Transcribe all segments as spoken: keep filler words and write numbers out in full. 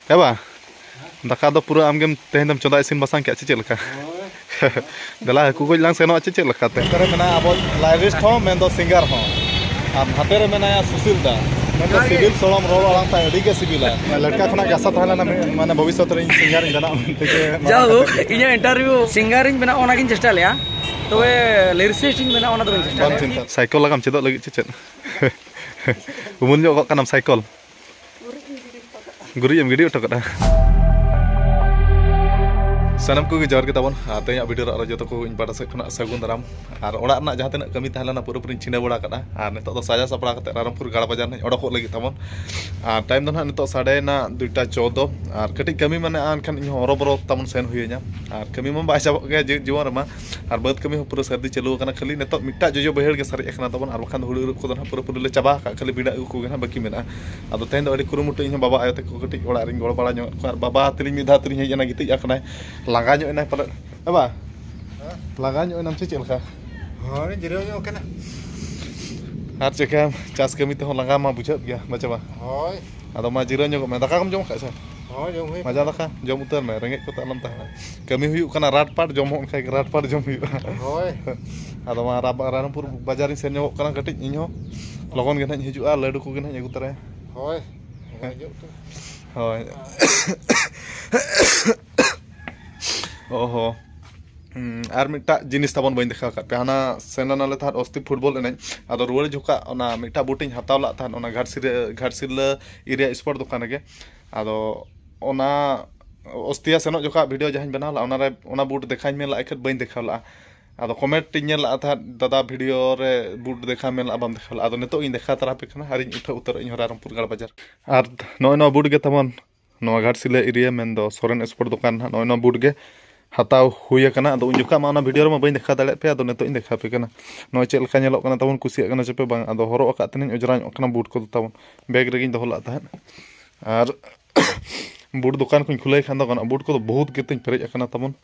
ᱦᱮᱸ ᱵᱟ? ᱫᱟᱠᱟ ᱫᱚ ᱯᱩᱨᱟᱹ ᱟᱢᱜᱮᱢ ᱛᱮᱦᱮᱧ ᱫᱚᱢ ᱪᱚᱸᱫᱟ ᱤᱥᱤᱱ ᱵᱟᱥᱟᱝ ᱠᱮᱜᱼᱟ ᱪᱮ ᱪᱮᱫ ᱞᱮᱠᱟ? ᱫᱮᱞᱟ ᱦᱟᱹᱠᱩ ᱜᱚᱡ ᱞᱟᱝ ᱥᱮᱱᱚᱜᱼᱟ ᱪᱮ ᱪᱮᱫ ᱞᱮᱠᱟᱛᱮ? ᱱᱚᱛᱮ ᱨᱮ ᱢᱮᱱᱟᱭᱟ ᱟᱵᱚ ᱞᱟᱭᱨᱤᱥᱴ ᱦᱚᱸ, ᱢᱮᱱᱫᱚ ᱥᱤᱝᱜᱟᱨ ᱦᱚᱸ᱾ ᱟᱨ ᱱᱟᱛᱮ ᱨᱮ ᱢᱮᱱᱟᱭᱟ ᱥᱩᱥᱤᱞ ᱫᱟ, ᱢᱮᱱᱫᱚ ᱥᱤᱵᱤᱞ ᱥᱚᱲᱚᱢ ᱨᱚᱲ ᱟᱲᱟᱝ ᱛᱟᱭ ᱟᱹᱰᱤ ᱜᱮ ᱥᱤᱵᱤᱞᱟ᱾ ᱞᱟᱴᱠᱟ ᱠᱷᱚᱱᱟᱜ ᱜᱮ ᱟᱥᱟ ᱛᱟᱦᱮᱸ ᱞᱮᱱᱟ, ᱢᱟᱱᱮ ᱵᱷᱚᱵᱤᱥᱥᱚᱛ ᱨᱮ ᱤᱧ ᱥᱤᱝᱜᱟᱨ ᱤᱧ ᱵᱮᱱᱟᱜᱼᱟ ᱢᱮᱱᱛᱮ ᱜᱮ᱾ ᱡᱟᱭᱦᱳᱠ, ᱤᱧᱟᱹᱜ ᱤᱱᱴᱟᱨᱵᱷᱤᱭᱩ ᱥᱤᱝᱜᱟᱨ ᱤᱧ ᱵᱮᱱᱟᱜ ᱚᱱᱟᱜᱤᱧ ᱪᱮᱥᱴᱟ ᱞᱮᱜᱼᱟ, ᱛᱚᱵᱮ ᱞᱤᱨᱤᱥᱤᱥᱴ ᱤᱧ ᱵᱮᱱᱟᱜ ᱚᱱᱟ ᱫᱚ ᱵᱟᱹᱧ ᱪᱮᱥᱴᱟ ᱞᱮᱜᱼᱟ᱾ ᱥᱟᱭᱠᱮᱞ ᱞᱟᱜᱟᱢ ᱪᱮᱫᱚᱜ ᱞᱟᱹᱜᱤᱫ ᱪᱮ ᱪᱮᱫ? ᱩᱢᱩᱞ ᱧᱚᱜ ᱠᱟᱜ ᱠᱟᱱᱟᱢ ᱥᱟᱭᱠᱮᱞ᱾ ᱜᱩᱨᱤᱡ ᱮᱢ ᱜᱤᱰᱤ ᱦᱚᱴᱚ ᱠᱟᱜᱼᱟ᱾ ᱥᱟᱱᱟᱢ ᱠᱚᱜᱮ ᱡᱚᱦᱟᱨ ᱜᱮ ᱛᱟᱵᱚᱱ᱾ ᱟᱨ ᱛᱮᱦᱮᱧᱟᱜ ᱵᱷᱤᱰᱤᱭᱳ ᱨᱮ ᱟᱨᱚ ᱡᱚᱛᱚ ᱠᱚ ᱤᱧ ᱯᱟᱦᱴᱟ ᱥᱮᱫ ᱠᱷᱚᱱᱟᱜ ᱥᱟᱹᱜᱩᱱ ᱫᱟᱨᱟᱢ᱾ ᱟᱨ ᱚᱲᱟᱜ ᱨᱮᱱᱟᱜ ᱡᱟᱦᱟᱸ ᱛᱤᱱᱟᱹᱜ ᱠᱟᱹᱢᱤ ᱛᱟᱦᱮᱸ ᱞᱮᱱᱟ ᱯᱩᱨᱟᱹᱯᱩᱨᱤᱧ ᱪᱷᱤᱱᱟᱹ ᱵᱟᱲᱟ ᱠᱟᱜᱼᱟ᱾ ᱟᱨ ᱱᱤᱛᱚᱜ ᱫᱚ ᱥᱟᱡᱟᱣ ᱥᱟᱯᱲᱟᱣ ᱠᱟᱛᱮ ᱨᱟᱭᱨᱚᱝᱯᱩᱨ ᱜᱟᱲ ᱵᱟᱡᱟᱨ ᱱᱟᱜ ᱚᱰᱚᱠᱚᱜ ᱞᱟᱹᱜᱤᱫ ᱛᱟᱵᱚᱱ᱾ ᱟᱨ ᱴᱟᱭᱤᱢ ᱫᱚ ᱱᱟᱦᱟᱜ ᱱᱤᱛᱚᱜ ᱥᱟᱰᱮᱭᱮᱱᱟ ᱫᱩᱭᱴᱟ ᱪᱚᱣᱫᱚ᱾ ᱟᱨ ᱠᱟᱹᱴᱤᱡ ᱠᱟᱹᱢᱤ ᱢᱮᱱᱟᱜᱼᱟ, ᱮᱱᱠᱷᱟᱱ ᱤᱧ ᱦᱚᱸ ᱦᱚᱨᱚᱵᱚᱨᱚ ᱛᱟᱵᱚᱱ ᱥᱮᱱ ᱦᱩᱭᱟᱹᱧᱟ᱾ ᱟᱨ ᱠᱟᱹᱢᱤ ᱢᱟ ᱵᱟᱭ ᱪᱟᱵᱟᱜ ᱜᱮᱭᱟ ᱡᱤ- ᱡᱤᱭᱚᱱ ᱨᱮᱢᱟ᱾ ᱟᱨ ᱵᱟᱹᱫᱽ ᱠᱟᱹᱢᱤ ᱦᱚᱸ ᱯᱩᱨᱟᱹ ᱥᱟᱹᱨᱫᱤ ᱪᱟᱹᱞᱩ ᱟᱠᱟᱱᱟ, ᱠᱷᱟᱹᱞᱤ ᱱᱤᱛᱚᱜ ᱢᱤᱫᱴᱟᱜ ᱡᱚᱡᱚ ᱵᱟᱹᱭᱦᱟᱹᱲ ᱜᱮ ᱥᱟᱨᱮᱡ ᱟᱠᱟᱱᱟ ᱛᱟᱵᱚᱱ᱾ ᱟᱨ ᱵᱟᱠᱷᱟᱱ ᱫᱚ ᱦᱩᱲᱩ ᱤᱨᱚᱜ ᱠᱚᱫᱚ ᱱᱟᱦᱟᱜ ᱯᱩᱨᱟᱹᱯᱩᱨᱤ ᱞᱮ ᱪᱟᱵᱟ ᱟᱠᱟᱫ, ᱠᱷᱟᱹᱞᱤ ᱵᱤᱱᱟᱹ ᱟᱹᱜᱩ ᱠᱚᱜᱮ ᱱᱟᱦᱟᱜ ᱵᱟᱹᱠᱤ ᱢᱮᱱᱟᱜᱼᱟ᱾ ᱟᱫᱚ ᱛᱮᱦᱮᱧ ᱫᱚ ᱟᱹᱰᱤ ᱠᱩᱨᱩᱢᱩᱴᱩ ᱤᱧ ᱦᱚᱸ ᱵᱟᱵᱟ ᱟᱭᱳ ᱛᱟᱠᱚ ᱠᱟᱹᱴᱤᱡ ᱚᱲᱟᱜ ᱨᱤᱧ ᱜᱚᱲᱚ ᱵᱟᱲᱟ ᱧᱚᱜ ᱮᱫ ᱠᱚᱣᱟ᱾ ᱟᱨ ᱵᱟᱵᱟ ᱛᱤᱞᱤᱧ ᱢᱤᱫ ᱫᱷᱟᱣ ᱛᱤᱞᱤᱧ ᱦᱮᱡ ᱮᱱᱟ, ᱜᱤᱛᱤᱡ ᱟᱠᱟᱱᱟᱭ, ᱞᱟᱸᱜᱟ ᱧᱚᱜ ᱮᱱᱟᱭ ᱯᱟᱞᱮᱫ᱾ ᱮ ᱵᱟ, ᱞᱟᱸᱜᱟ ᱧᱚᱜ ᱮᱱᱟᱢ ᱥᱮ ᱪᱮᱫ ᱞᱮᱠᱟ? ᱦᱳᱭ, ᱡᱤᱨᱟᱹᱣ ᱧᱚᱜ ᱠᱟᱱᱟ᱾ ᱟᱨ ᱪᱮᱠᱟᱭᱟᱢ, ᱪᱟᱥ ᱠᱟᱹᱢᱤ ᱛᱮᱦᱚᱸ ᱞᱟᱸᱜᱟ ᱢᱟ ᱵᱩᱡᱷᱟᱹᱜ ᱜᱮᱭᱟ, ᱵᱟᱪᱮ ᱵᱟ? ᱦᱳᱭ᱾ ᱟᱫᱚ ᱢᱟ ᱡᱤᱨᱟᱹᱣ ᱧᱚᱜᱚᱜ ᱢᱮ᱾ ᱫᱟᱠᱟ ᱠᱚᱢ ᱡᱚᱢ ᱟᱠᱟᱫ ᱥᱮ? ᱦᱳᱭ, ᱡᱚᱢ ᱦᱩᱭ ᱢᱟᱡᱟᱱ ᱫᱟᱠᱟ ᱡᱚᱢ ᱩᱛᱟᱹᱨ ᱢᱮ, ᱨᱮᱸᱜᱮᱡ ᱠᱚᱛᱮ ᱟᱞᱚᱢ ᱛᱟᱦᱮᱱᱟ᱾ ᱠᱟᱹᱢᱤ ᱦᱩᱭᱩᱜ ᱠᱟᱱᱟ ᱨᱟᱴ ᱯᱟᱴ, ᱡᱚᱢ ᱦᱚᱸ ᱚᱱᱠᱟ ᱜᱮ ᱨᱟᱴ ᱯᱟᱴ ᱡᱚᱢ ᱦᱩᱭᱩᱜᱼᱟ᱾ ᱦᱳᱭ᱾ ᱟᱫᱚ ᱢᱟ ᱨᱟ-, ᱨᱟᱭᱨᱚᱝᱯᱩᱨ ᱵᱟᱡᱟᱨᱤᱧ ᱥᱮᱱ ᱧᱚᱜᱚᱜ ᱠᱟᱱᱟ ᱠᱟᱹᱴᱤᱡ ᱤᱧ ᱦᱚᱸ᱾ ᱞᱚᱜᱚᱱ ᱜᱮ ᱱᱟᱦᱟᱜ ᱤᱧ ᱦᱤᱡᱩᱜᱼᱟ, ᱞᱟᱹᱰᱩ ᱠᱚᱜᱮ ᱱᱟᱦᱟᱜ ᱤᱧ ᱟᱹᱜᱩ ᱛᱚᱨᱟᱭᱟ᱾ ᱦᱳᱭ᱾ ᱦᱳᱭ᱾ ᱚ ᱦᱚ᱾ ᱦᱩᱸ, ᱟᱨ ᱢᱤᱫᱴᱟᱜ ᱡᱤᱱᱤᱥ ᱛᱟᱵᱚᱱ ᱵᱟᱹᱧ ᱫᱮᱠᱷᱟᱣ ᱟᱠᱟᱫ ᱯᱮᱭᱟ᱾ ᱦᱟᱱᱟ ᱥᱮᱱ ᱞᱮᱱᱟᱞᱮ ᱛᱟᱦᱮᱸᱫ ᱚᱥᱛᱤ ᱯᱷᱩᱴᱵᱚᱞ ᱮᱱᱮᱡ᱾ ᱟᱫᱚ ᱨᱩᱣᱟᱹᱲ ᱡᱚᱠᱷᱟᱜ ᱚᱱᱟ ᱢᱤᱫᱴᱟᱜ ᱵᱩᱴ ᱤᱧ ᱦᱟᱛᱟᱣ ᱞᱟᱜ ᱛᱟᱦᱮᱸᱫ, ᱚᱱᱟ ᱜᱷᱟᱴᱥᱤᱞᱟᱹ, ᱜᱷᱟᱴᱥᱤᱞᱟᱹ ᱮᱨᱤᱭᱟ ᱥᱯᱳᱨᱴ ᱫᱚᱠᱟᱱ ᱨᱮᱜᱮ᱾ ᱟᱫᱚ ᱚᱱᱟ ᱚᱥᱛᱤᱭᱟ ᱥᱮᱱᱚᱜ ᱡᱚᱠᱷᱟᱜ ᱵᱷᱤᱰᱤᱭᱳ ᱡᱟᱦᱟᱸᱧ ᱵᱮᱱᱟᱣ ᱞᱟᱜᱼᱟ, ᱚᱱᱟᱨᱮ, ᱚᱱᱟ ᱵᱩᱴ ᱫᱮᱠᱷᱟᱧ ᱢᱮᱱ ᱞᱟᱜᱼᱟ, ᱮᱠᱷᱟᱱ ᱵᱟᱹᱧ ᱫᱮᱠᱷᱟᱣ ᱞᱟᱜᱼᱟ᱾ ᱟᱫᱚ ᱠᱚᱢᱮᱱᱴ ᱤᱧ ᱧᱮᱞ ᱞᱟᱜᱼᱟ ᱛᱟᱦᱮᱸᱫ, "ᱫᱟᱫᱟ, ᱵᱷᱤᱰᱤᱭᱳ ᱨᱮ ᱵᱩᱴ ᱫᱮᱠᱷᱟᱣ ᱢᱮᱱ ᱞᱟᱜᱼᱟ, ᱵᱟᱢ ᱫᱮᱠᱷᱟᱣ ᱞᱟᱜᱼᱟ?" ᱟᱫᱚ ᱱᱤᱛᱚᱜ ᱤᱧ ᱫᱮᱠᱷᱟᱣ ᱛᱟᱨᱟ ᱟᱯᱮ ᱠᱟᱱᱟ, ᱟᱨᱤᱧ ᱩᱴᱷᱟᱹᱣ ᱩᱛᱟᱹᱨᱚᱜ ᱤᱧ ᱦᱚᱸ ᱨᱟᱭᱨᱚᱝᱯᱩᱨ ᱜᱟᱲ ᱵᱟᱡᱟᱨ᱾ ᱟᱨ ᱱᱚᱜᱼᱚᱭ ᱱᱚᱣᱟ ᱵᱩᱴ ᱜᱮ ᱛᱟᱵᱚᱱ ᱱᱚᱣᱟ ᱜᱷᱟᱴᱥᱤᱞᱟᱹ ᱮᱨᱤᱭᱟ, ᱢᱮᱱᱫᱚ ᱥᱚᱨᱮᱱ ᱥᱯᱳᱨᱴ ᱫᱚᱠᱟᱱ ᱱᱟᱦᱟᱜ ᱱᱚᱜᱼᱚᱭ ᱱᱚᱣᱟ ᱵᱩᱴ ᱜᱮ ᱦᱟᱛᱟᱣ ᱦᱩᱭ ᱟᱠᱟᱱᱟ᱾ ᱟᱫᱚ ᱩᱱ ᱡᱚᱠᱷᱟᱜ ᱢᱟ ᱚᱱᱟ ᱵᱷᱤᱰᱤᱭᱳ ᱨᱮᱢᱟ ᱵᱟᱹᱧ ᱫᱮᱠᱷᱟᱣ ᱫᱟᱲᱮᱭᱟᱜ ᱯᱮ, ᱟᱫᱚ ᱱᱤᱛᱚᱜ ᱤᱧ ᱫᱮᱠᱷᱟᱣ ᱟᱯᱮ ᱠᱟᱱᱟ᱾ ᱱᱚᱜᱼᱚᱭ ᱪᱮᱫ ᱞᱮᱠᱟ ᱧᱮᱞᱚᱜ ᱠᱟᱱᱟ ᱛᱟᱵᱚᱱ, ᱠᱩᱥᱤᱭᱟᱜ ᱠᱟᱱᱟ ᱪᱮ ᱯᱮ ᱵᱟᱝ? ᱟᱫᱚ ᱦᱚᱨᱚᱜ ᱟᱠᱟᱫ ᱛᱟᱦᱮᱱᱤᱧ ᱚᱡᱽᱨᱟ ᱧᱚᱜ ᱠᱟᱱᱟ ᱵᱩᱴ ᱠᱚᱫᱚ ᱛᱟᱵᱚᱱ, ᱵᱮᱜᱽ ᱨᱮᱜᱮᱧ ᱫᱚᱦᱚ ᱞᱟᱜ ᱛᱟᱦᱮᱸᱫ᱾ ᱟᱨ ᱵᱩᱴ ᱫᱚᱠᱟᱱ ᱠᱚᱧ ᱠᱷᱩᱞᱟᱹᱣ ᱠᱷᱟᱱ ᱫᱚ ᱜᱟᱱᱚᱜᱼᱟ, ᱵᱩᱴ ᱠᱚᱫᱚ ᱵᱚᱦᱩᱛ ᱜᱮᱛᱤᱧ ᱯᱮᱨᱮᱡ ᱟᱠᱟᱱᱟ ᱛᱟᱵᱚᱱ᱾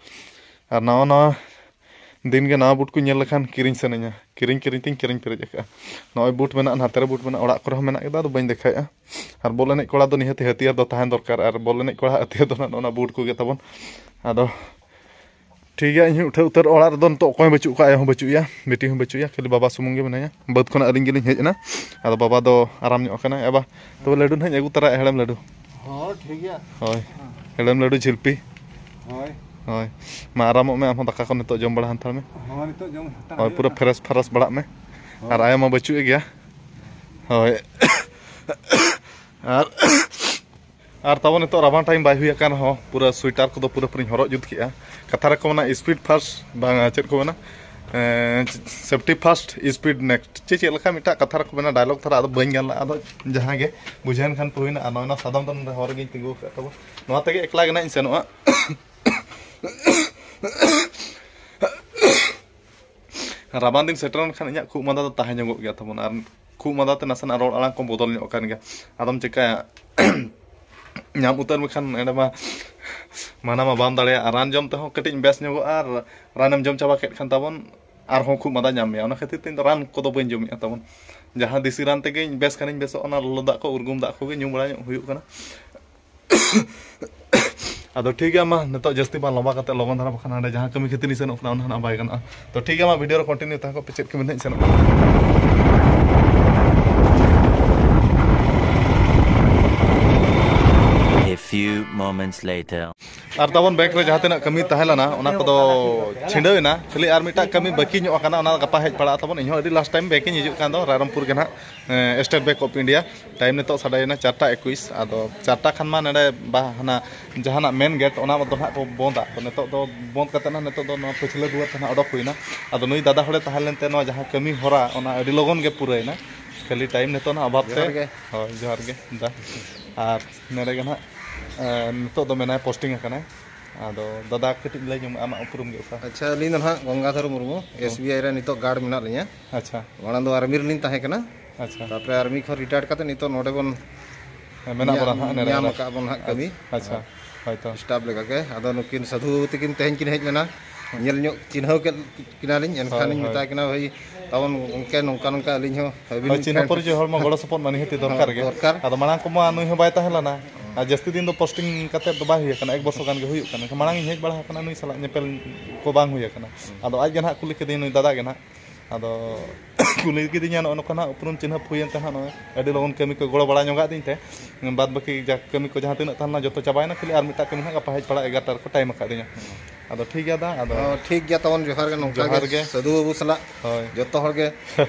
ᱟᱨ ᱱᱟᱣᱟ ᱱᱟᱣᱟ ᱫᱤᱱ ᱜᱮ ᱱᱟᱣᱟ ᱵᱩᱴ ᱠᱚ ᱧᱮᱞ ᱞᱮᱠᱷᱟᱱ ᱠᱤᱨᱤᱧ ᱥᱟᱱᱟᱧᱟ, ᱠᱤᱨᱤᱧ ᱠᱤᱨᱤᱧ ᱛᱤᱧ ᱠᱤᱨᱤᱧ ᱯᱮᱨᱮᱡ ᱟᱠᱟᱜᱼᱟ᱾ ᱱᱚᱜᱼᱚᱭ ᱵᱩᱴ ᱢᱮᱱᱟᱜᱼᱟ, ᱱᱟᱛᱮ ᱨᱮ ᱵᱩᱴ ᱢᱮᱱᱟᱜᱼᱟ, ᱚᱲᱟᱜ ᱠᱚᱨᱮ ᱦᱚᱸ ᱢᱮᱱᱟᱜ ᱠᱮᱫᱟ, ᱟᱫᱚ ᱵᱟᱹᱧ ᱫᱮᱠᱷᱟᱣᱮᱫᱼᱟ᱾ ᱟᱨ ᱵᱚᱞ ᱮᱱᱮᱡ ᱠᱚᱲᱟ ᱫᱚ ᱱᱤᱦᱟᱹᱛ ᱦᱟᱹᱛᱤᱭᱟᱹᱨ ᱫᱚ ᱛᱟᱦᱮᱸ ᱫᱚᱨᱠᱟᱨ, ᱟᱨ ᱵᱚᱞ ᱮᱱᱮᱡ ᱠᱚᱲᱟ ᱦᱟᱹᱛᱤᱭᱟᱹᱨ ᱫᱚ ᱱᱟᱜ ᱱᱚᱜᱼᱚ ᱱᱟ ᱵᱩᱴ ᱠᱚᱜᱮ ᱛᱟᱵᱚᱱ᱾ ᱟᱫᱚ ᱴᱷᱤᱠ ᱜᱮᱭᱟ, ᱤᱧ ᱦᱚᱸ ᱩᱴᱷᱟᱹᱣ ᱩᱛᱟᱹᱨ᱾ ᱚᱲᱟᱜ ᱨᱮᱫᱚ ᱱᱤᱛᱚᱜ ᱚᱠᱚᱭ ᱦᱚᱸ ᱵᱟᱹᱪᱩᱜ ᱠᱚᱣᱟ, ᱟᱭᱳ ᱦᱚᱸ ᱵᱟᱹᱪᱩᱜ ᱮᱭᱟ, ᱵᱤᱴᱤ ᱦᱚᱸ ᱵᱟᱹᱪᱩᱜ ᱮᱭᱟ, ᱠᱷᱟᱹᱞᱤ ᱵᱟᱵᱟ ᱥᱩᱢᱩᱝ ᱜᱮ ᱢᱮᱱᱟᱭᱟ᱾ ᱵᱟᱹᱫᱽ ᱠᱷᱚᱱᱟᱜ ᱟᱹᱞᱤᱧ ᱜᱮᱞᱤᱧ ᱦᱮᱡ ᱮᱱᱟ᱾ ᱟᱫᱚ ᱵᱟᱵᱟ ᱫᱚ ᱟᱨᱟᱢ ᱧᱚᱜ ᱟᱠᱟᱱᱟᱭ᱾ ᱮ ᱵᱟ, ᱛᱚᱵᱮ ᱞᱟᱹᱰᱩ ᱱᱟᱦᱟᱜ ᱤᱧ ᱟᱹᱜᱩ ᱛᱚᱨᱟᱭᱟ, ᱦᱮᱲᱮᱢ ᱞᱟᱹᱰᱩ᱾ ᱦᱚᱸ, ᱴᱷᱤᱠ ᱜᱮᱭᱟ᱾ ᱦᱳᱭ, ᱦᱮᱲᱮᱢ ᱞᱟᱹᱰᱩ ᱡᱷᱤᱞᱯᱤ᱾ ᱦᱳᱭ᱾ ᱦᱳᱭ, ᱢᱟ ᱟᱨᱟᱢᱚᱜ ᱢᱮ, ᱟᱢ ᱦᱚᱸ ᱫᱟᱠᱟ ᱠᱚ ᱱᱤᱛᱚᱜ ᱡᱚᱢ ᱵᱟᱲᱟ ᱦᱟᱛᱟᱲ ᱢᱮ᱾ ᱦᱚᱸ, ᱱᱤᱛᱚᱜ ᱡᱚᱢ ᱦᱟᱛᱟᱲ ᱦᱳᱭ, ᱯᱩᱨᱟᱹ ᱦᱩᱭᱩᱜᱼᱟ᱾ ᱯᱷᱨᱮᱥ ᱯᱷᱨᱮᱥ ᱵᱟᱲᱟᱜ ᱢᱮ᱾ ᱦᱳᱭ᱾ ᱟᱨ ᱟᱭᱳ ᱢᱟ ᱵᱟᱹᱪᱩᱜ ᱮ ᱜᱮᱭᱟ᱾ ᱦᱳᱭ᱾ ᱟᱨ, ᱟᱨ ᱛᱟᱵᱚᱱ ᱱᱤᱛᱚᱜ ᱨᱟᱵᱟᱝ ᱴᱟᱭᱤᱢ ᱵᱟᱭ ᱦᱩᱭ ᱟᱠᱟᱱ ᱨᱮᱦᱚᱸ, ᱯᱩᱨᱟᱹ ᱥᱩᱭᱮᱴᱟᱨ ᱠᱚᱫᱚ ᱯᱩᱨᱟᱹ ᱯᱩᱨᱤᱧ ᱦᱚᱨᱚᱜ ᱡᱩᱛ ᱠᱮᱜᱼᱟ᱾ ᱠᱟᱛᱷᱟ ᱨᱮᱠᱚ ᱢᱮᱱᱟ, "speed first", ᱵᱟᱝᱟ, ᱪᱮᱫ ᱠᱚ ᱢᱮᱱᱟ, ᱮᱸ, "safety first, speed next", ᱪᱮ ᱪᱮᱫ ᱞᱮᱠᱟ ᱢᱤᱫᱴᱟᱜ ᱠᱟᱛᱷᱟ ᱨᱮᱠᱚ ᱢᱮᱱᱟ, ᱰᱟᱭᱞᱚᱜ ᱫᱷᱟᱨᱟ ᱟᱫᱚ ᱵᱟᱹᱧ ᱜᱟᱱ ᱞᱮᱫᱼᱟ᱾ ᱟᱫᱚ ᱡᱟᱦᱟᱸ ᱜᱮ ᱵᱩᱡᱷᱟᱹᱣᱮᱱ ᱠᱷᱟᱱ ᱯᱮ ᱦᱩᱭᱱᱟ᱾ ᱟᱨ ᱱᱚᱜᱼᱚᱭ ᱱᱚᱣᱟ ᱥᱟᱫᱚᱢ ᱫᱚ ᱱᱚᱰᱮ ᱦᱚᱨ ᱨᱮᱜᱮᱧ ᱛᱤᱸᱜᱩ ᱟᱠᱟᱫ ᱛᱟᱵᱚᱱ, ᱱᱚᱣᱟ ᱛᱮᱜᱮ ᱮᱠᱞᱟ ᱜᱮ ᱱᱟᱜ ᱤᱧ ᱥᱮᱱᱚᱜᱼᱟ᱾ ᱨᱟᱵᱟᱝ ᱫᱤᱱ ᱥᱮᱴᱮᱨ ᱞᱮᱱᱠᱷᱟᱱ ᱤᱧᱟᱹᱜ ᱠᱷᱩᱜ ᱢᱟᱸᱫᱟ ᱫᱚ ᱛᱟᱦᱮᱸ ᱧᱚᱜᱚᱜ ᱜᱮᱭᱟ ᱛᱟᱵᱚᱱ, ᱟᱨ ᱠᱷᱩᱜ ᱢᱟᱸᱫᱟ ᱛᱮ ᱱᱟᱥᱮᱱᱟᱜ ᱨᱚᱲ ᱟᱲᱟᱝ ᱠᱚ ᱵᱚᱫᱚᱞ ᱧᱚᱜ ᱟᱠᱟᱱ ᱜᱮᱭᱟ᱾ ᱟᱫᱚᱢ ᱪᱤᱠᱟᱹᱭᱟ, ᱧᱟᱢ ᱩᱛᱟᱹᱨ ᱢᱮᱠᱷᱟᱱ ᱮᱸᱰᱮ ᱢᱟ ᱢᱟᱱᱟ ᱢᱟ ᱵᱟᱢ ᱫᱟᱲᱮᱭᱟᱜᱼᱟ᱾ ᱨᱟᱱ ᱡᱚᱢ ᱛᱮᱦᱚᱸ ᱠᱟᱹᱴᱤᱡ ᱮᱢ ᱵᱮᱥ ᱧᱚᱜᱚᱜᱼᱟ, ᱟᱨ ᱨᱟᱱᱮᱢ ᱡᱚᱢ ᱪᱟᱵᱟ ᱠᱮᱫ ᱠᱷᱟᱱ ᱛᱟᱵᱚᱱ ᱟᱨᱦᱚᱸ ᱠᱷᱩᱜ ᱢᱟᱸᱫᱟ ᱧᱟᱢ ᱢᱮᱭᱟ᱾ ᱚᱱᱟ ᱠᱷᱟᱹᱛᱤᱨ ᱛᱮ ᱤᱧ ᱫᱚ ᱨᱟᱱ ᱠᱚᱫᱚ ᱵᱟᱹᱧ ᱡᱚᱢᱮᱜᱼᱟ ᱛᱟᱵᱚᱱ, ᱡᱟᱦᱟᱸ ᱫᱮᱥᱤ ᱨᱟᱱ ᱛᱮᱜᱮᱧ ᱵᱮᱥ ᱠᱷᱟᱱᱤᱧ ᱵᱮᱥᱚᱜ, ᱚᱱᱟ ᱞᱚᱞᱚ ᱫᱟᱜ ᱠᱚ, ᱩᱨᱜᱩᱢ ᱫᱟᱜ ᱠᱚᱜᱮ ᱧᱩ ᱵᱟᱲᱟ ᱧᱚᱜ ᱦᱩᱭᱩᱜ ᱠᱟᱱᱟ᱾ ᱟᱫᱚ ᱴᱷᱤᱠ ᱜᱮᱭᱟ, ᱢᱟ ᱱᱤᱛᱚᱜ ᱡᱟᱹᱥᱛᱤ ᱵᱟᱝ ᱞᱚᱢᱵᱟ ᱠᱟᱛᱮ ᱞᱚᱜᱚᱱ ᱫᱷᱟᱨᱟ, ᱵᱟᱠᱷᱟᱱ ᱦᱟᱸᱰᱮ ᱡᱟᱦᱟᱸ ᱠᱟᱹᱢᱤ ᱠᱷᱟᱹᱛᱤᱨ ᱤᱧ ᱥᱮᱱᱚᱜ ᱠᱟᱱᱟ, ᱚᱱᱟ ᱦᱟᱸᱜ ᱵᱟᱭ ᱜᱟᱱᱚᱜᱼᱟ᱾ ᱛᱚ ᱴᱷᱤᱠ ᱜᱮᱭᱟ, ᱢᱟ ᱵᱷᱤᱰᱤᱭᱳ ᱨᱮ ᱠᱚᱱᱴᱤᱱᱤᱭᱩ ᱛᱟᱦᱮᱸ ᱠᱚᱜ ᱯᱮ, ᱪᱮᱫ ᱠᱟᱹᱢᱤ ᱱᱟᱦᱟᱜ ᱤᱧ ᱥᱮᱱᱚᱜ ᱠᱟᱱᱟ᱾ A few moments later. ᱟᱨ ᱛᱟᱵᱚᱱ ᱵᱮᱝᱠ ᱨᱮ ᱡᱟᱦᱟᱸ ᱛᱤᱱᱟᱹᱜ ᱠᱟᱹᱢᱤ ᱛᱟᱦᱮᱸ ᱞᱮᱱᱟ, ᱚᱱᱟ ᱠᱚᱫᱚ ᱪᱷᱤᱰᱟᱹᱣ ᱮᱱᱟ᱾ ᱠᱷᱟᱹᱞᱤ ᱟᱨ ᱢᱤᱫᱴᱟᱝ ᱠᱟᱹᱢᱤ ᱵᱟᱹᱠᱤ ᱧᱚᱜ ᱟᱠᱟᱱᱟ, ᱚᱱᱟ ᱜᱟᱯᱟ ᱦᱮᱡ ᱯᱟᱲᱟᱜᱼᱟ ᱛᱟᱵᱚᱱ᱾ ᱤᱧ ᱦᱚᱸ ᱟᱹᱰᱤ ᱞᱟᱥᱴ ᱴᱟᱭᱤᱢ ᱵᱮᱝᱠ ᱤᱧ ᱦᱤᱡᱩᱜ ᱠᱟᱱ ᱫᱚ, ᱨᱟᱭᱨᱚᱝᱯᱩᱨ ᱜᱮ ᱱᱟᱦᱟᱜ, ᱮ, State Bank of India᱾ Time ᱱᱤᱛᱚᱜ ᱥᱟᱰᱮᱭᱮᱱᱟ ᱪᱟᱨᱴᱟ ᱮᱠᱩᱥ᱾ ᱟᱫᱚ ᱪᱟᱨᱴᱟ ᱠᱷᱟᱱ ᱢᱟ ᱱᱚᱰᱮ ᱵᱟ-, ᱦᱟᱱᱟ ᱡᱟᱦᱟᱱᱟᱜ ᱢᱮᱱ ᱜᱮᱴ, ᱚᱱᱟ ᱫᱚ ᱱᱟᱦᱟᱜ ᱠᱚ ᱵᱚᱸᱫᱟ᱾ ᱛᱚ ᱱᱤᱛᱚᱜ ᱫᱚ ᱵᱚᱸᱫ ᱠᱟᱛᱮ ᱱᱟᱦᱟᱜ ᱱᱤᱛᱚᱜ ᱫᱚ ᱱᱚᱣᱟ ᱯᱟᱹᱪᱷᱞᱟᱹ ᱫᱩᱣᱟᱹᱨ ᱛᱮ ᱱᱟᱦᱟᱜ ᱚᱰᱚᱠ ᱦᱩᱭᱱᱟ᱾ ᱟᱫᱚ ᱱᱩᱭ ᱫᱟᱫᱟ ᱦᱚᱲᱮ ᱛᱟᱦᱮᱸ ᱞᱮᱱᱛᱮ ᱱᱚᱣᱟ ᱡᱟᱦᱟᱸ ᱠᱟᱹᱢᱤ ᱦᱚᱨᱟ, ᱚᱱᱟ ᱟᱹᱰᱤ ᱞᱚᱜᱚᱱ ᱜᱮ ᱯᱩᱨᱟᱹᱭᱮᱱᱟ᱾ ᱠᱷᱟᱹᱞᱤ ᱴᱟᱭᱤᱢ ᱱᱤᱛᱚᱜ ᱱᱟᱦᱟᱜ ᱚᱵᱷᱟᱵ ᱛᱮ᱾ ᱡᱚᱦᱟᱨ ᱜᱮ᱾ ᱦᱳᱭ, ᱡᱚᱦᱟᱨ ᱜᱮ ᱫᱟ᱾ ᱟᱨ ᱱᱚᱰᱮ ᱜᱮ ᱱᱟᱦᱟᱜ, ᱮ, ᱱᱤᱛᱚᱜ ᱫᱚ ᱢᱮᱱᱟᱭ, ᱯᱳᱥᱴᱤᱝ ᱟᱠᱟᱱᱟᱭ᱾ ᱟᱫᱚ ᱫᱟᱫᱟ, ᱠᱟᱹᱴᱤᱡ ᱞᱟᱹᱭ ᱧᱚᱜ ᱢᱮ, ᱟᱢᱟᱜ ᱩᱯᱨᱩᱢ ᱜᱮ ᱚᱠᱟ? ᱟᱪᱪᱷᱟ, ᱟᱹᱞᱤᱧ ᱫᱚ ᱱᱟᱦᱟᱜ ᱜᱚᱝᱜᱟᱫᱷᱚᱨ ᱢᱩᱨᱢᱩ, ᱦᱩᱸ᱾ S B I ᱨᱮ ᱱᱤᱛᱚᱜ ᱜᱟᱨᱰ ᱢᱮᱱᱟᱜ ᱞᱤᱧᱟ᱾ ᱟᱪᱪᱷᱟ᱾ ᱢᱟᱲᱟᱝ ᱫᱚ ᱟᱨᱢᱤ ᱨᱮᱞᱤᱧ ᱛᱟᱦᱮᱸ ᱠᱟᱱᱟ᱾ ᱟᱪᱪᱷᱟ᱾ ᱛᱟᱨᱯᱚᱨᱮ ᱟᱨᱢᱤ ᱠᱷᱚᱱ ᱨᱤᱴᱟᱭᱟᱨᱰ ᱠᱟᱛᱮ ᱱᱤᱛᱚᱜ ᱱᱚᱰᱮ ᱵᱚᱱ ᱦᱮᱸ, ᱢᱮᱱᱟᱜ ᱵᱚᱱᱟ ᱧᱟᱢ, ᱦᱟᱸᱜ ᱱᱚᱰᱮ ᱧᱟᱢ ᱨᱮ᱾ ᱟᱠᱟᱫ ᱵᱚᱱ ᱦᱟᱸᱜ ᱠᱟᱹᱢᱤ᱾ ᱟᱪᱪᱷᱟ, ᱦᱳᱭᱛᱚ᱾ ᱥᱴᱟᱯ ᱞᱮᱠᱟᱜᱮ᱾ ᱟᱫᱚ ᱱᱩᱠᱤᱱ ᱥᱟᱹᱫᱷᱩ ᱛᱟᱹᱠᱤᱱ ᱛᱮᱦᱮᱧ ᱠᱤᱱ ᱦᱮᱡ ᱞᱮᱱᱟ᱾ ᱧᱮᱞ ᱧᱚᱜ ᱪᱤᱱᱦᱟᱹᱣ ᱠᱮᱫ ᱠᱤᱱᱟᱞᱤᱧ, ᱮᱱᱠᱷᱟᱱ ᱦᱳᱭ, ᱤᱧ ᱦᱳᱭ᱾ ᱢᱮᱛᱟ ᱠᱤᱱᱟ, "ᱵᱷᱟᱹᱭ, ᱛᱟᱵᱚᱱ ᱜᱚᱢᱠᱮ ᱱᱚᱝᱠᱟ ᱱᱚᱝᱠᱟ ᱟᱹᱞᱤᱧ ᱦᱚᱸ ᱟᱹᱵᱤᱱ ᱦᱳᱭ, ᱪᱤᱱᱦᱟᱹ friend ᱯᱚᱨᱤᱪᱚᱭ ᱦᱚᱲᱢᱚ ᱜᱚᱲᱚ ᱥᱚᱯᱚᱦᱚᱫ ᱢᱟ ᱱᱤᱦᱟᱹᱛᱤ ᱫᱚᱨᱠᱟᱨ ᱦᱚᱸ ᱜᱮ᱾ ᱫᱚᱨᱠᱟᱨ᱾ ᱟᱫᱚ ᱢᱟᱲᱟᱝ ᱠᱚᱢᱟ ᱱᱩᱭ ᱦᱚᱸ ᱵᱟᱭ ᱛᱟᱦᱮᱸ ᱞᱮᱱᱟ᱾ ᱟᱨ ᱡᱟᱹᱥᱛᱤ ᱫᱤᱱ ᱫᱚ posting ᱠᱟᱛᱮᱫ ᱫᱚ ᱵᱟᱭ ᱦᱩᱭ ᱟᱠᱟᱱᱟ, ᱮᱠ ᱵᱚᱪᱷᱚᱨ ᱜᱟᱱ ᱜᱮ ᱦᱩᱭᱩᱜ ᱠᱟᱱᱟ᱾ ᱮᱱᱠᱷᱟᱱ ᱢᱟᱲᱟᱝ ᱤᱧ ᱦᱮᱡ ᱵᱟᱲᱟ ᱟᱠᱟᱱᱟ, ᱱᱩᱭ ᱥᱟᱞᱟᱜ ᱧᱮᱯᱮᱞ ᱠᱚ ᱵᱟᱝ ᱦᱩᱭ ᱟᱠᱟᱱᱟ᱾ ᱟᱫᱚ ᱟᱡ ᱜᱮ ᱱᱟᱦᱟᱜ ᱠᱩᱞᱤ ᱠᱤᱫᱤᱧᱟ, ᱱᱩᱭ ᱫᱟᱫᱟ ᱜᱮ ᱱᱟᱦᱟᱜ᱾ ᱟᱫᱚ ᱠᱩᱞᱤ ᱠᱤᱫᱤᱧᱟ, ᱱᱚᱜᱼᱚ ᱱᱚᱝᱠᱟ ᱱᱟᱦᱟᱜ ᱩᱯᱨᱩᱢ ᱪᱤᱱᱦᱟᱹᱯ ᱦᱩᱭᱮᱱ ᱛᱮ ᱱᱟᱦᱟᱜ ᱱᱚᱜᱼᱚᱭ ᱟᱹᱰᱤ ᱞᱚᱜᱚᱱ ᱠᱟᱹᱢᱤ ᱠᱚ ᱜᱚᱲᱚ ᱵᱟᱲᱟ ᱧᱚᱜᱟᱫ ᱫᱤᱧ ᱛᱮ, ᱵᱟᱫ ᱵᱟᱹᱠᱤ ᱡᱟ ᱠᱟᱹᱢᱤ ᱠᱚ ᱡᱟᱦᱟᱸ ᱛᱤᱱᱟᱹᱜ ᱛᱟᱦᱮᱸ ᱞᱮᱱᱟ ᱡᱚᱛᱚ ᱪᱟᱵᱟᱭᱮᱱᱟ, ᱠᱷᱟᱹᱞᱤ ᱟᱨ ᱢᱤᱫᱴᱟᱝ ᱠᱟᱹᱢᱤ ᱱᱟᱦᱟᱜ ᱜᱟᱯᱟ ᱦᱮᱡ ᱯᱟᱲᱟᱜ ᱮᱜᱟᱨᱚᱴᱟ ᱨᱮᱠᱚ time ᱟᱠᱟᱫᱤᱧᱟ᱾ ᱟᱫᱚ ᱴᱷᱤᱠ ᱜᱮᱭᱟ ᱫᱟ, ᱟᱫᱚ ᱦᱚᱸ, ᱴᱷᱤᱠ ᱜᱮᱭᱟ ᱛᱟᱵᱚᱱ, ᱡᱚᱦᱟᱨ ᱜᱮ, ᱱᱚᱝᱠᱟ ᱡᱚᱦᱟᱨ ᱜᱮ ᱜᱮ᱾ ᱥᱟᱹᱫᱷᱩ ᱵᱟᱹᱵᱩ ᱥᱟᱞᱟᱜ ᱦᱳᱭ᱾ ᱡᱚᱛᱚ ᱦᱚᱲ ᱜᱮ,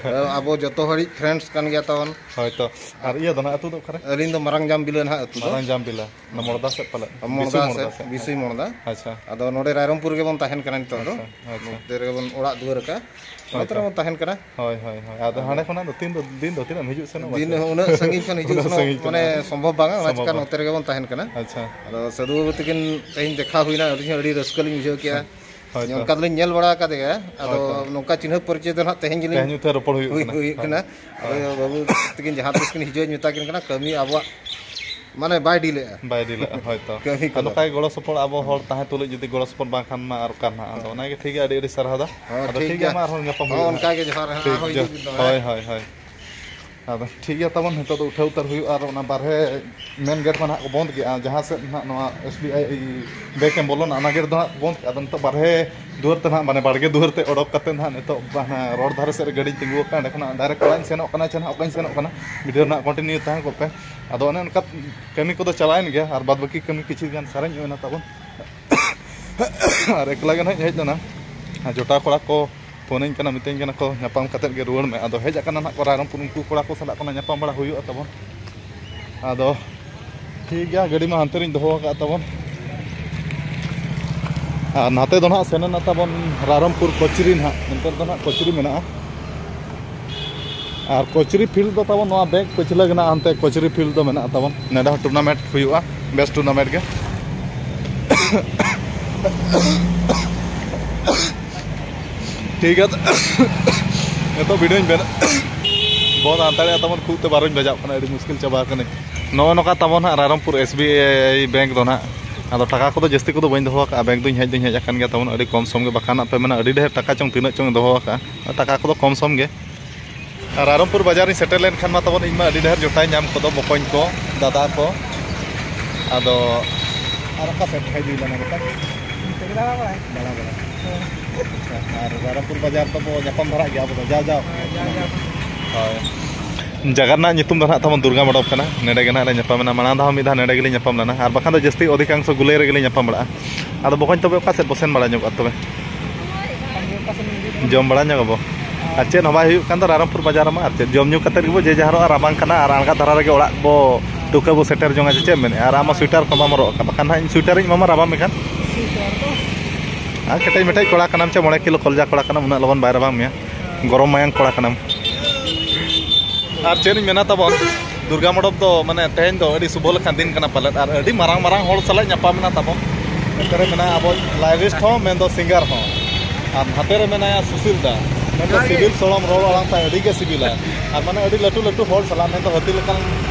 ᱟᱵᱚ ᱡᱚᱛᱚ ᱦᱚᱲᱤᱡ friends ᱠᱟᱱ ᱜᱮᱭᱟ ᱛᱟᱵᱚᱱ᱾ ᱦᱳᱭ ᱛᱚ, ᱟᱨ ᱤᱭᱟᱹ ᱫᱚ ᱱᱟᱦᱟᱜ ᱟᱹᱛᱩ ᱫᱚ ᱚᱠᱟᱨᱮ? ᱟᱹᱞᱤᱧ ᱫᱚ ᱢᱟᱨᱟᱝ ᱡᱟᱢ ᱵᱤᱞᱟᱹ ᱱᱟᱦᱟᱜ ᱟᱹᱛᱩ ᱫᱚ᱾ ᱢᱟᱨᱟᱝ ᱡᱟᱢ ᱵᱤᱞᱟᱹ, ᱚᱱᱟ ᱢᱚᱲᱫᱟ ᱥᱮᱫ ᱯᱟᱞᱮᱫ? ᱢᱚᱲᱫᱟ ᱵᱤᱥᱩᱭ ᱥᱮᱫ, ᱢᱚᱲᱫᱟ ᱥᱮᱫ᱾ ᱵᱤᱥᱩᱭ ᱢᱚᱲᱫᱟ᱾ ᱟᱪᱪᱷᱟ᱾ ᱟᱫᱚ ᱱᱚᱰᱮ ᱨᱟᱭᱨᱚᱝᱯᱩᱨ ᱜᱮᱵᱚᱱ ᱛᱟᱦᱮᱱ ᱠᱟᱱᱟ ᱱᱤᱛᱚᱜ ᱫᱚ᱾ ᱟᱪᱪᱷᱟ, ᱟᱪᱪᱷᱟ᱾ ᱱᱚᱛᱮ ᱨᱮᱜᱮ ᱵᱚᱱ ᱚᱲᱟᱜ ᱫᱩᱣᱟᱹᱨ ᱟᱠᱟᱫ᱾ ᱦᱳᱭ ᱱᱚᱛᱮ ᱛᱚ᱾ ᱨᱮᱵᱚᱱ ᱛᱟᱦᱮᱱ ᱠᱟᱱᱟ᱾ ᱦᱳᱭ, ᱦᱳᱭ, ᱦᱳᱭ᱾ ᱟᱫᱚ ᱟᱫᱚ ᱦᱟᱸᱰᱮ ᱠᱷᱚᱱᱟᱜ ᱫᱚ ᱛᱤᱱ ᱫᱚ, ᱫᱤᱱ ᱫᱚ ᱛᱤᱱᱟᱹᱜ ᱮᱢ ᱦᱤᱡᱩᱜ ᱥᱮᱱᱚᱜ ᱫᱤᱱ ᱵᱟᱥᱮ? ᱦᱚᱸ ᱩᱱᱟᱹᱜ ᱥᱟᱺᱜᱤᱧ ᱠᱷᱚᱱ ᱦᱤᱡᱩᱜ ᱩᱱᱟᱹᱜ ᱥᱮᱱᱚᱜ ᱥᱟᱺᱜᱤᱧ ᱢᱟᱱᱮ ᱠᱷᱚᱱᱟᱜ᱾ ᱥᱚᱢᱵᱷᱚᱵ ᱵᱟᱝᱟ, ᱚᱱᱟ ᱥᱚᱢᱵᱷᱚᱵ ᱪᱤᱠᱟ ᱵᱟᱝ᱾ ᱱᱚᱛᱮ ᱨᱮᱜᱮ ᱵᱚᱱ ᱛᱟᱦᱮᱱ ᱠᱟᱱᱟ᱾ ᱟᱪᱪᱷᱟ᱾ ᱟᱫᱚ ᱥᱟᱹᱫᱷᱩ ᱵᱟᱹᱵᱩ ᱛᱟᱹᱠᱤᱱ ᱛᱮᱦᱮᱧ ᱫᱮᱠᱷᱟ ᱦᱩᱭᱱᱟ, ᱟᱹᱞᱤᱧ ᱦᱚᱸ ᱟᱹᱰᱤ ᱨᱟᱹᱥᱠᱟᱹ ᱞᱤᱧ ᱵᱩᱡᱷᱟᱹᱣ ᱠᱮᱜᱼᱟ᱾ ᱦᱳᱭ ᱛᱚ᱾ ᱚᱱᱠᱟ ᱫᱚᱞᱤᱧ ᱧᱮᱞ ᱵᱟᱲᱟ ᱟᱠᱟᱫ ᱜᱮᱭᱟ, ᱟᱫᱚ ᱦᱳᱭ ᱛᱚ᱾ ᱱᱚᱝᱠᱟ ᱪᱤᱱᱦᱟᱹᱯ ᱯᱚᱨᱤᱪᱚᱭ ᱫᱚ ᱱᱟᱦᱟᱜ ᱛᱮᱦᱮᱧ ᱜᱮᱞᱤᱧ ᱛᱮᱦᱮᱧ ᱩᱛᱟᱹᱨ ᱨᱚᱯᱚᱲ ᱦᱩᱭᱩᱜ ᱦᱩᱭ, ᱠᱟᱱᱟ᱾ ᱦᱩᱭᱩᱜ ᱦᱳᱭ᱾ ᱠᱟᱱᱟ᱾ ᱦᱳᱭ᱾ ᱟᱫᱚ ᱵᱟᱹᱵᱩ ᱛᱟᱹᱠᱤᱱ ᱡᱟᱦᱟᱸ ᱛᱤᱥ ᱠᱤᱱ ᱦᱤᱡᱩᱜᱼᱟ, ᱢᱮᱛᱟ ᱠᱤᱱ ᱠᱟᱱᱟ, ᱠᱟᱹᱢᱤ ᱟᱵᱚᱣᱟᱜ ᱢᱟᱱᱮ ᱵᱟᱭ ᱰᱤᱞᱟᱹᱜᱼᱟ᱾ ᱵᱟᱭ ᱰᱤᱞᱟᱹᱜᱼᱟ, ᱦᱳᱭ ᱛᱚ᱾ ᱠᱟᱹᱢᱤ ᱟᱨ ᱠᱚᱫᱚ᱾ ᱱᱚᱝᱠᱟ ᱜᱮ ᱜᱚᱲᱚ ᱥᱚᱯᱚᱦᱚᱫ ᱟᱵᱚ ᱦᱚᱲ ᱛᱟᱦᱮᱸ ᱛᱩᱞᱩᱡ ᱡᱩᱫᱤ ᱜᱚᱲᱚ ᱥᱚᱯᱚᱦᱚᱫ ᱵᱟᱝ ᱠᱷᱟᱱ ᱢᱟ ᱟᱨ ᱚᱠᱟ ᱨᱮᱱᱟᱜ? ᱟᱫᱚ ᱚᱱᱟᱜᱮ ᱴᱷᱤᱠ ᱜᱮᱭᱟ, ᱟᱹᱰᱤ ᱟᱹᱰᱤ ᱥᱟᱨᱦᱟᱣ ᱫᱟ᱾ ᱦᱚᱸ, ᱟᱫᱚ ᱚᱱᱠᱟ ᱴᱷᱤᱠ ᱜᱮ ᱜᱮᱭᱟ, ᱡᱚᱦᱟᱨ, ᱴᱷᱤᱠ ᱟᱨᱦᱚᱸ ᱜᱮᱭᱟ᱾ ᱦᱤᱡᱩᱜ ᱵᱤᱱ ᱛᱚᱵᱮ᱾ ᱦᱳᱭ, ᱦᱳᱭ, ᱦᱳᱭ᱾ ᱟᱫᱚ ᱴᱷᱤᱠ ᱜᱮᱭᱟ ᱛᱟᱵᱚᱱ, ᱱᱤᱛᱚᱜ ᱫᱚ ᱩᱴᱷᱟᱹᱣ ᱩᱛᱟᱹᱨ ᱦᱩᱭᱩᱜᱼᱟ᱾ ᱟᱨ ᱚᱱᱟ ᱵᱟᱨᱦᱮ main gate ᱢᱟ ᱱᱟᱦᱟᱜ ᱠᱚ ᱵᱚᱱᱫ ᱠᱮᱜᱼᱟ, ᱡᱟᱦᱟᱸ ᱥᱮᱫ ᱱᱟᱦᱟᱜ ᱱᱚᱣᱟ S B I bank ᱮᱢ ᱵᱚᱞᱚᱱᱟ, ᱚᱱᱟ gate ᱫᱚ ᱱᱟᱦᱟᱜ ᱠᱚ ᱵᱚᱱᱫ ᱠᱮᱜᱼᱟ᱾ ᱟᱫᱚ ᱱᱤᱛᱚᱜ ᱵᱟᱨᱦᱮ ᱫᱩᱣᱟᱹᱨ ᱛᱮ ᱱᱟᱦᱟᱜ, ᱢᱟᱱᱮ ᱵᱟᱲᱜᱮ ᱫᱩᱣᱟᱹᱨ ᱛᱮ ᱚᱰᱚᱠ ᱠᱟᱛᱮ ᱱᱟᱦᱟᱜ ᱱᱤᱛᱚᱜ ᱦᱟᱱᱟ road ᱫᱷᱟᱨᱮ ᱥᱮᱫ ᱨᱮ ᱜᱟᱹᱰᱤᱧ ᱛᱤᱸᱜᱩ ᱟᱠᱟᱫᱼᱟ᱾ ᱚᱸᱰᱮ ᱠᱷᱚᱱᱟᱜ direct ᱚᱲᱟᱜ ᱤᱧ ᱥᱮᱱᱚᱜ ᱠᱟᱱᱟ ᱪᱮ ᱱᱟᱦᱟᱜ ᱚᱠᱟᱧ ᱥᱮᱱᱚᱜ ᱠᱟᱱᱟ, video ᱨᱮᱱᱟᱜ continue ᱛᱟᱦᱮᱸ ᱠᱚᱜ ᱯᱮ᱾ ᱟᱫᱚ ᱚᱱᱮ ᱚᱱᱠᱟ ᱠᱟᱹᱢᱤ ᱠᱚᱫᱚ ᱪᱟᱵᱟᱭᱮᱱ ᱜᱮᱭᱟ, ᱟᱨ ᱵᱟᱫ ᱵᱟᱹᱠᱤ ᱠᱟᱹᱢᱤ ᱠᱤᱪᱷᱩ ᱜᱟᱱ ᱥᱟᱨᱮᱡ ᱧᱚᱜ ᱮᱱᱟ ᱛᱟᱵᱚᱱ᱾ ᱟᱨ ᱮᱠᱞᱟ ᱜᱮ ᱱᱟᱦᱟᱜ ᱤᱧ ᱦᱮᱡ ᱞᱮᱱᱟ, ᱟᱨ ᱡᱚᱴᱟᱣ ᱠᱚᱲᱟ ᱠᱚ ᱯᱷᱳᱱᱟᱹᱧ ᱠᱟᱱᱟ, ᱢᱤᱛᱟᱹᱧ ᱠᱟᱱᱟ ᱠᱚ, "ᱧᱟᱯᱟᱢ ᱠᱟᱛᱮᱫ ᱜᱮ ᱨᱩᱣᱟᱹᱲ ᱢᱮ᱾" ᱟᱫᱚ ᱦᱮᱡ ᱟᱠᱟᱱᱟ ᱱᱟᱦᱟᱜ ᱠᱚ ᱨᱟᱭᱨᱚᱝᱯᱩᱨ, ᱩᱱᱠᱩ ᱠᱚᱲᱟ ᱠᱚ ᱥᱟᱞᱟᱜ ᱠᱷᱚᱱᱟᱜ ᱧᱟᱯᱟᱢ ᱵᱟᱲᱟ ᱦᱩᱭᱩᱜᱼᱟ ᱛᱟᱵᱚᱱ᱾ ᱟᱫᱚ ᱴᱷᱤᱠ ᱜᱮᱭᱟ, ᱜᱟᱹᱰᱤ ᱢᱟ ᱦᱟᱱᱛᱮ ᱨᱤᱧ ᱫᱚᱦᱚ ᱟᱠᱟᱫ ᱛᱟᱵᱚᱱ᱾ ᱟᱨ ᱱᱟᱛᱮ ᱫᱚ ᱱᱟᱦᱟᱜ ᱥᱮᱱ ᱮᱱᱟ ᱛᱟᱵᱚᱱ ᱨᱟᱭᱨᱚᱝᱯᱩᱨ ᱠᱚᱪᱨᱤ ᱱᱟᱦᱟᱜ, ᱱᱚᱛᱮ ᱨᱮᱫᱚ ᱱᱟᱦᱟᱜ ᱠᱚᱪᱨᱤ ᱢᱮᱱᱟᱜᱼᱟ᱾ ᱟᱨ ᱠᱚᱪᱨᱤ field ᱫᱚ ᱛᱟᱵᱚᱱ ᱱᱚᱣᱟ bank ᱯᱟᱹᱪᱷᱞᱟᱹ ᱜᱮ ᱱᱟᱦᱟᱜ, ᱦᱟᱱᱛᱮ ᱠᱚᱪᱨᱤ field ᱫᱚ ᱢᱮᱱᱟᱜᱼᱟ ᱛᱟᱵᱚᱱ᱾ ᱱᱚᱰᱮ ᱦᱚᱸ tournament ᱦᱩᱭᱩᱜᱼᱟ, ᱵᱮᱥ tournament ᱜᱮ᱾ ᱴᱷᱤᱠ ᱜᱮᱭᱟ, ᱱᱤᱛᱚᱜ videoᱧ ᱵᱮᱱ-, ᱵᱚᱱᱫ ᱦᱟᱛᱟᱲᱮᱜᱼᱟ ᱛᱟᱵᱚᱱ, ᱠᱷᱩᱜ ᱛᱮ ᱵᱟᱨᱚᱧ ᱵᱟᱡᱟᱜ ᱠᱟᱱᱟ, ᱟᱹᱰᱤ ᱢᱩᱥᱠᱤᱞ ᱪᱟᱵᱟ ᱟᱠᱟᱱᱟᱹᱧ᱾ ᱱᱚᱜᱼᱚ ᱱᱚᱝᱠᱟ ᱛᱟᱵᱚᱱ ᱦᱟᱸᱜ Rairangpur S B I bank ᱫᱚ ᱱᱟᱦᱟᱜ᱾ ᱟᱫᱚ ᱴᱟᱠᱟ ᱠᱚᱫᱚ ᱡᱟᱹᱥᱛᱤ ᱠᱚᱫᱚ ᱵᱟᱹᱧ ᱫᱚᱦᱚ ᱟᱠᱟᱫᱼᱟ, ᱵᱮᱝᱠ ᱫᱚᱧ ᱦᱮᱡ ᱫᱚᱧ ᱦᱮᱡ ᱟᱠᱟᱱ ᱜᱮᱭᱟ ᱛᱟᱵᱚᱱ, ᱟᱹᱰᱤ ᱠᱚᱢ ᱥᱚᱢ ᱜᱮ, ᱵᱟᱠᱷᱟᱱ ᱯᱮ ᱢᱮᱱᱟ ᱟᱹᱰᱤ ᱰᱷᱮᱨ ᱴᱟᱠᱟ ᱪᱚᱝ ᱛᱤᱱᱟᱹᱜ ᱪᱚᱝ ᱫᱚᱦᱚ ᱟᱠᱟᱫᱼᱟ, ᱴᱟᱠᱟ ᱠᱚᱫᱚ ᱠᱚᱢ ᱥᱚᱢ ᱜᱮ᱾ ᱟᱨ ᱨᱟᱭᱨᱚᱝᱯᱩᱨ ᱵᱟᱡᱟᱨᱤᱧ ᱥᱮᱴᱮᱨ ᱞᱮᱱᱠᱷᱟᱱ ᱢᱟ ᱛᱟᱵᱚᱱ ᱤᱧ ᱢᱟ ᱟᱹᱰᱤ ᱰᱷᱮᱨ ᱡᱚᱴᱟᱣ ᱧᱟᱢ ᱠᱚᱫᱚ, ᱵᱚᱠᱚᱧ ᱠᱚ, ᱫᱟᱫᱟ ᱠᱚ᱾ ᱟᱫᱚ ᱟᱨ ᱚᱠᱟ ᱥᱮᱫ ᱦᱮᱡ ᱦᱩᱭ ᱞᱮᱱᱟ ᱜᱚᱴᱟ? ᱫᱟᱬᱟ ᱵᱟᱲᱟᱭ᱾ ᱫᱟᱬᱟ ᱵᱟᱲᱟᱭ᱾ ᱟᱪᱪᱷᱟ, ᱟᱨ ᱨᱟᱭᱨᱚᱝᱯᱩᱨ ᱵᱟᱡᱟᱨ ᱫᱚᱵᱚ ᱧᱟᱯᱟᱢ ᱫᱷᱟᱨᱟᱜ ᱜᱮᱭᱟ ᱟᱵᱚ ᱫᱚ ᱡᱟᱣ ᱡᱟᱣ᱾ ᱦᱳᱭ᱾ ᱡᱟᱭᱜᱟ ᱨᱮᱱᱟᱜ ᱧᱩᱛᱩᱢ ᱫᱚ ᱱᱟᱦᱟᱜ ᱛᱟᱵᱚᱱ ᱫᱩᱨᱜᱟ ᱢᱚᱰᱚᱯ ᱠᱟᱱᱟ᱾ ᱱᱚᱰᱮ ᱜᱮ ᱱᱟᱦᱟᱜ ᱞᱮ ᱧᱟᱯᱟᱢ ᱮᱱᱟ, ᱢᱟᱲᱟᱝ ᱫᱷᱟᱣ ᱢᱤᱫ ᱫᱷᱟᱣ ᱱᱚᱰᱮ ᱜᱮᱞᱤᱧ ᱧᱟᱯᱟᱢ ᱞᱮᱱᱟ, ᱟᱨ ᱵᱟᱠᱷᱟᱱ ᱫᱚ ᱡᱟᱹᱥᱛᱤ ᱚᱫᱷᱤᱠᱟᱝᱥᱚ ᱜᱩᱞᱟᱹᱭ ᱨᱮᱜᱮ ᱞᱤᱧ ᱧᱟᱯᱟᱢ ᱵᱟᱲᱟᱜᱼᱟ᱾ ᱟᱫᱚ ᱵᱚᱠᱚᱧ, ᱛᱚᱵᱮ ᱚᱠᱟ ᱥᱮᱫ ᱵᱚ ᱥᱮᱱ ᱵᱟᱲᱟ ᱧᱚᱜᱚᱜᱼᱟ ᱛᱚᱵᱮ? ᱡᱚᱢ ᱵᱟᱲᱟ ᱧᱚᱜ ᱟᱵᱚ᱾ ᱟᱨ ᱪᱮᱫ ᱦᱚᱸ ᱵᱟᱭ ᱦᱩᱭᱩᱜ ᱠᱟᱱ ᱫᱚ ᱨᱟᱭᱨᱚᱝᱯᱩᱨ ᱵᱟᱡᱟᱨ ᱨᱮᱢᱟ, ᱟᱨ ᱪᱮᱫ ᱡᱚᱢ ᱧᱩ ᱠᱟᱛᱮᱫ ᱜᱮᱵᱚ ᱡᱮ ᱡᱟᱦᱟᱨᱚᱜᱼᱟ, ᱨᱟᱵᱟᱝ ᱠᱟᱱᱟ ᱟᱨ ᱟᱬᱜᱟᱛ ᱫᱷᱟᱨᱟ ᱨᱮᱜᱮ ᱚᱲᱟᱜ ᱵᱚ ᱛᱩᱠᱟᱹ ᱵᱚ ᱥᱮᱴᱮᱨ ᱡᱚᱝᱟ, ᱪᱮ ᱪᱮᱫ ᱮᱢ ᱢᱮᱱᱮᱫᱼᱟ? ᱟᱨ ᱟᱢ ᱢᱟ ᱥᱩᱭᱮᱴᱟᱨ ᱠᱚ ᱵᱟᱢ ᱦᱚᱨᱚᱜ ᱟᱠᱟᱫ, ᱵᱟᱠᱷᱟᱱ ᱦᱟᱸᱜ ᱤᱧ ᱥᱩᱭᱮᱴᱟᱨᱤᱧ ᱮᱢᱟᱢᱟ ᱨᱟᱵᱟᱝ ᱢᱮᱠᱷᱟᱱ᱾ ᱟᱨ ᱠᱮᱴᱮᱡ ᱢᱮᱴᱮᱡ ᱠᱚᱲᱟ ᱠᱟᱱᱟᱢ ᱪᱮ, ᱢᱚᱬᱮ ᱠᱤᱞᱳ ᱠᱚᱞᱡᱟ ᱠᱚᱲᱟ ᱠᱟᱱᱟᱢ, ᱩᱱᱟᱹᱜ ᱞᱚᱜᱚᱱ ᱵᱟᱭ ᱨᱟᱵᱟᱝ ᱢᱮᱭᱟ, ᱜᱚᱨᱚᱢ ᱢᱟᱭᱟᱝ ᱠᱚᱲᱟ ᱠᱟᱱᱟᱢ᱾ ᱟᱨ ᱪᱮᱫ ᱤᱧ ᱢᱮᱱᱟ ᱛᱟᱵᱚᱱ, ᱫᱩᱨᱜᱟ ᱢᱚᱰᱚᱯ ᱫᱚ ᱢᱟᱱᱮ ᱛᱮᱦᱮᱧ ᱫᱚ ᱟᱹᱰᱤ ᱥᱩᱵᱷᱚ ᱞᱮᱠᱟᱱ ᱫᱤᱱ ᱠᱟᱱᱟ ᱯᱟᱞᱮᱫ, ᱟᱨ ᱟᱹᱰᱤ ᱢᱟᱨᱟᱝ ᱢᱟᱨᱟᱝ ᱦᱚᱲ ᱥᱟᱞᱟᱜ ᱧᱟᱯᱟᱢ ᱮᱱᱟ ᱛᱟᱵᱚᱱ᱾ ᱱᱚᱛᱮ ᱨᱮ ᱢᱮᱱᱟᱭᱟ ᱟᱵᱚ ᱞᱟᱭᱨᱤᱥᱴ ᱦᱚᱸ, ᱢᱮᱱᱫᱚ ᱥᱤᱝᱜᱟᱨ ᱦᱚᱸ, ᱟᱨ ᱱᱟᱛᱮ ᱨᱮ ᱢᱮᱱᱟᱭᱟ ᱥᱩᱥᱤᱞ ᱫᱟ, ᱢᱮᱱᱫᱚ ᱡᱚᱦᱟᱨ ᱜᱮ᱾ ᱥᱤᱵᱤᱞ ᱥᱚᱲᱚᱢ ᱨᱚᱲ ᱟᱲᱟᱝ ᱛᱟᱭ ᱟᱹᱰᱤ ᱜᱮ ᱥᱤᱵᱤᱞᱟ, ᱟᱨ ᱢᱟᱱᱮ ᱟᱹᱰᱤ ᱞᱟᱹᱴᱩ ᱞᱟᱹᱴᱩ ᱦᱚᱲ ᱥᱟᱞᱟᱜ, ᱢᱮᱱᱫᱚ ᱦᱟᱹᱛᱤ ᱞᱮᱠᱟᱱ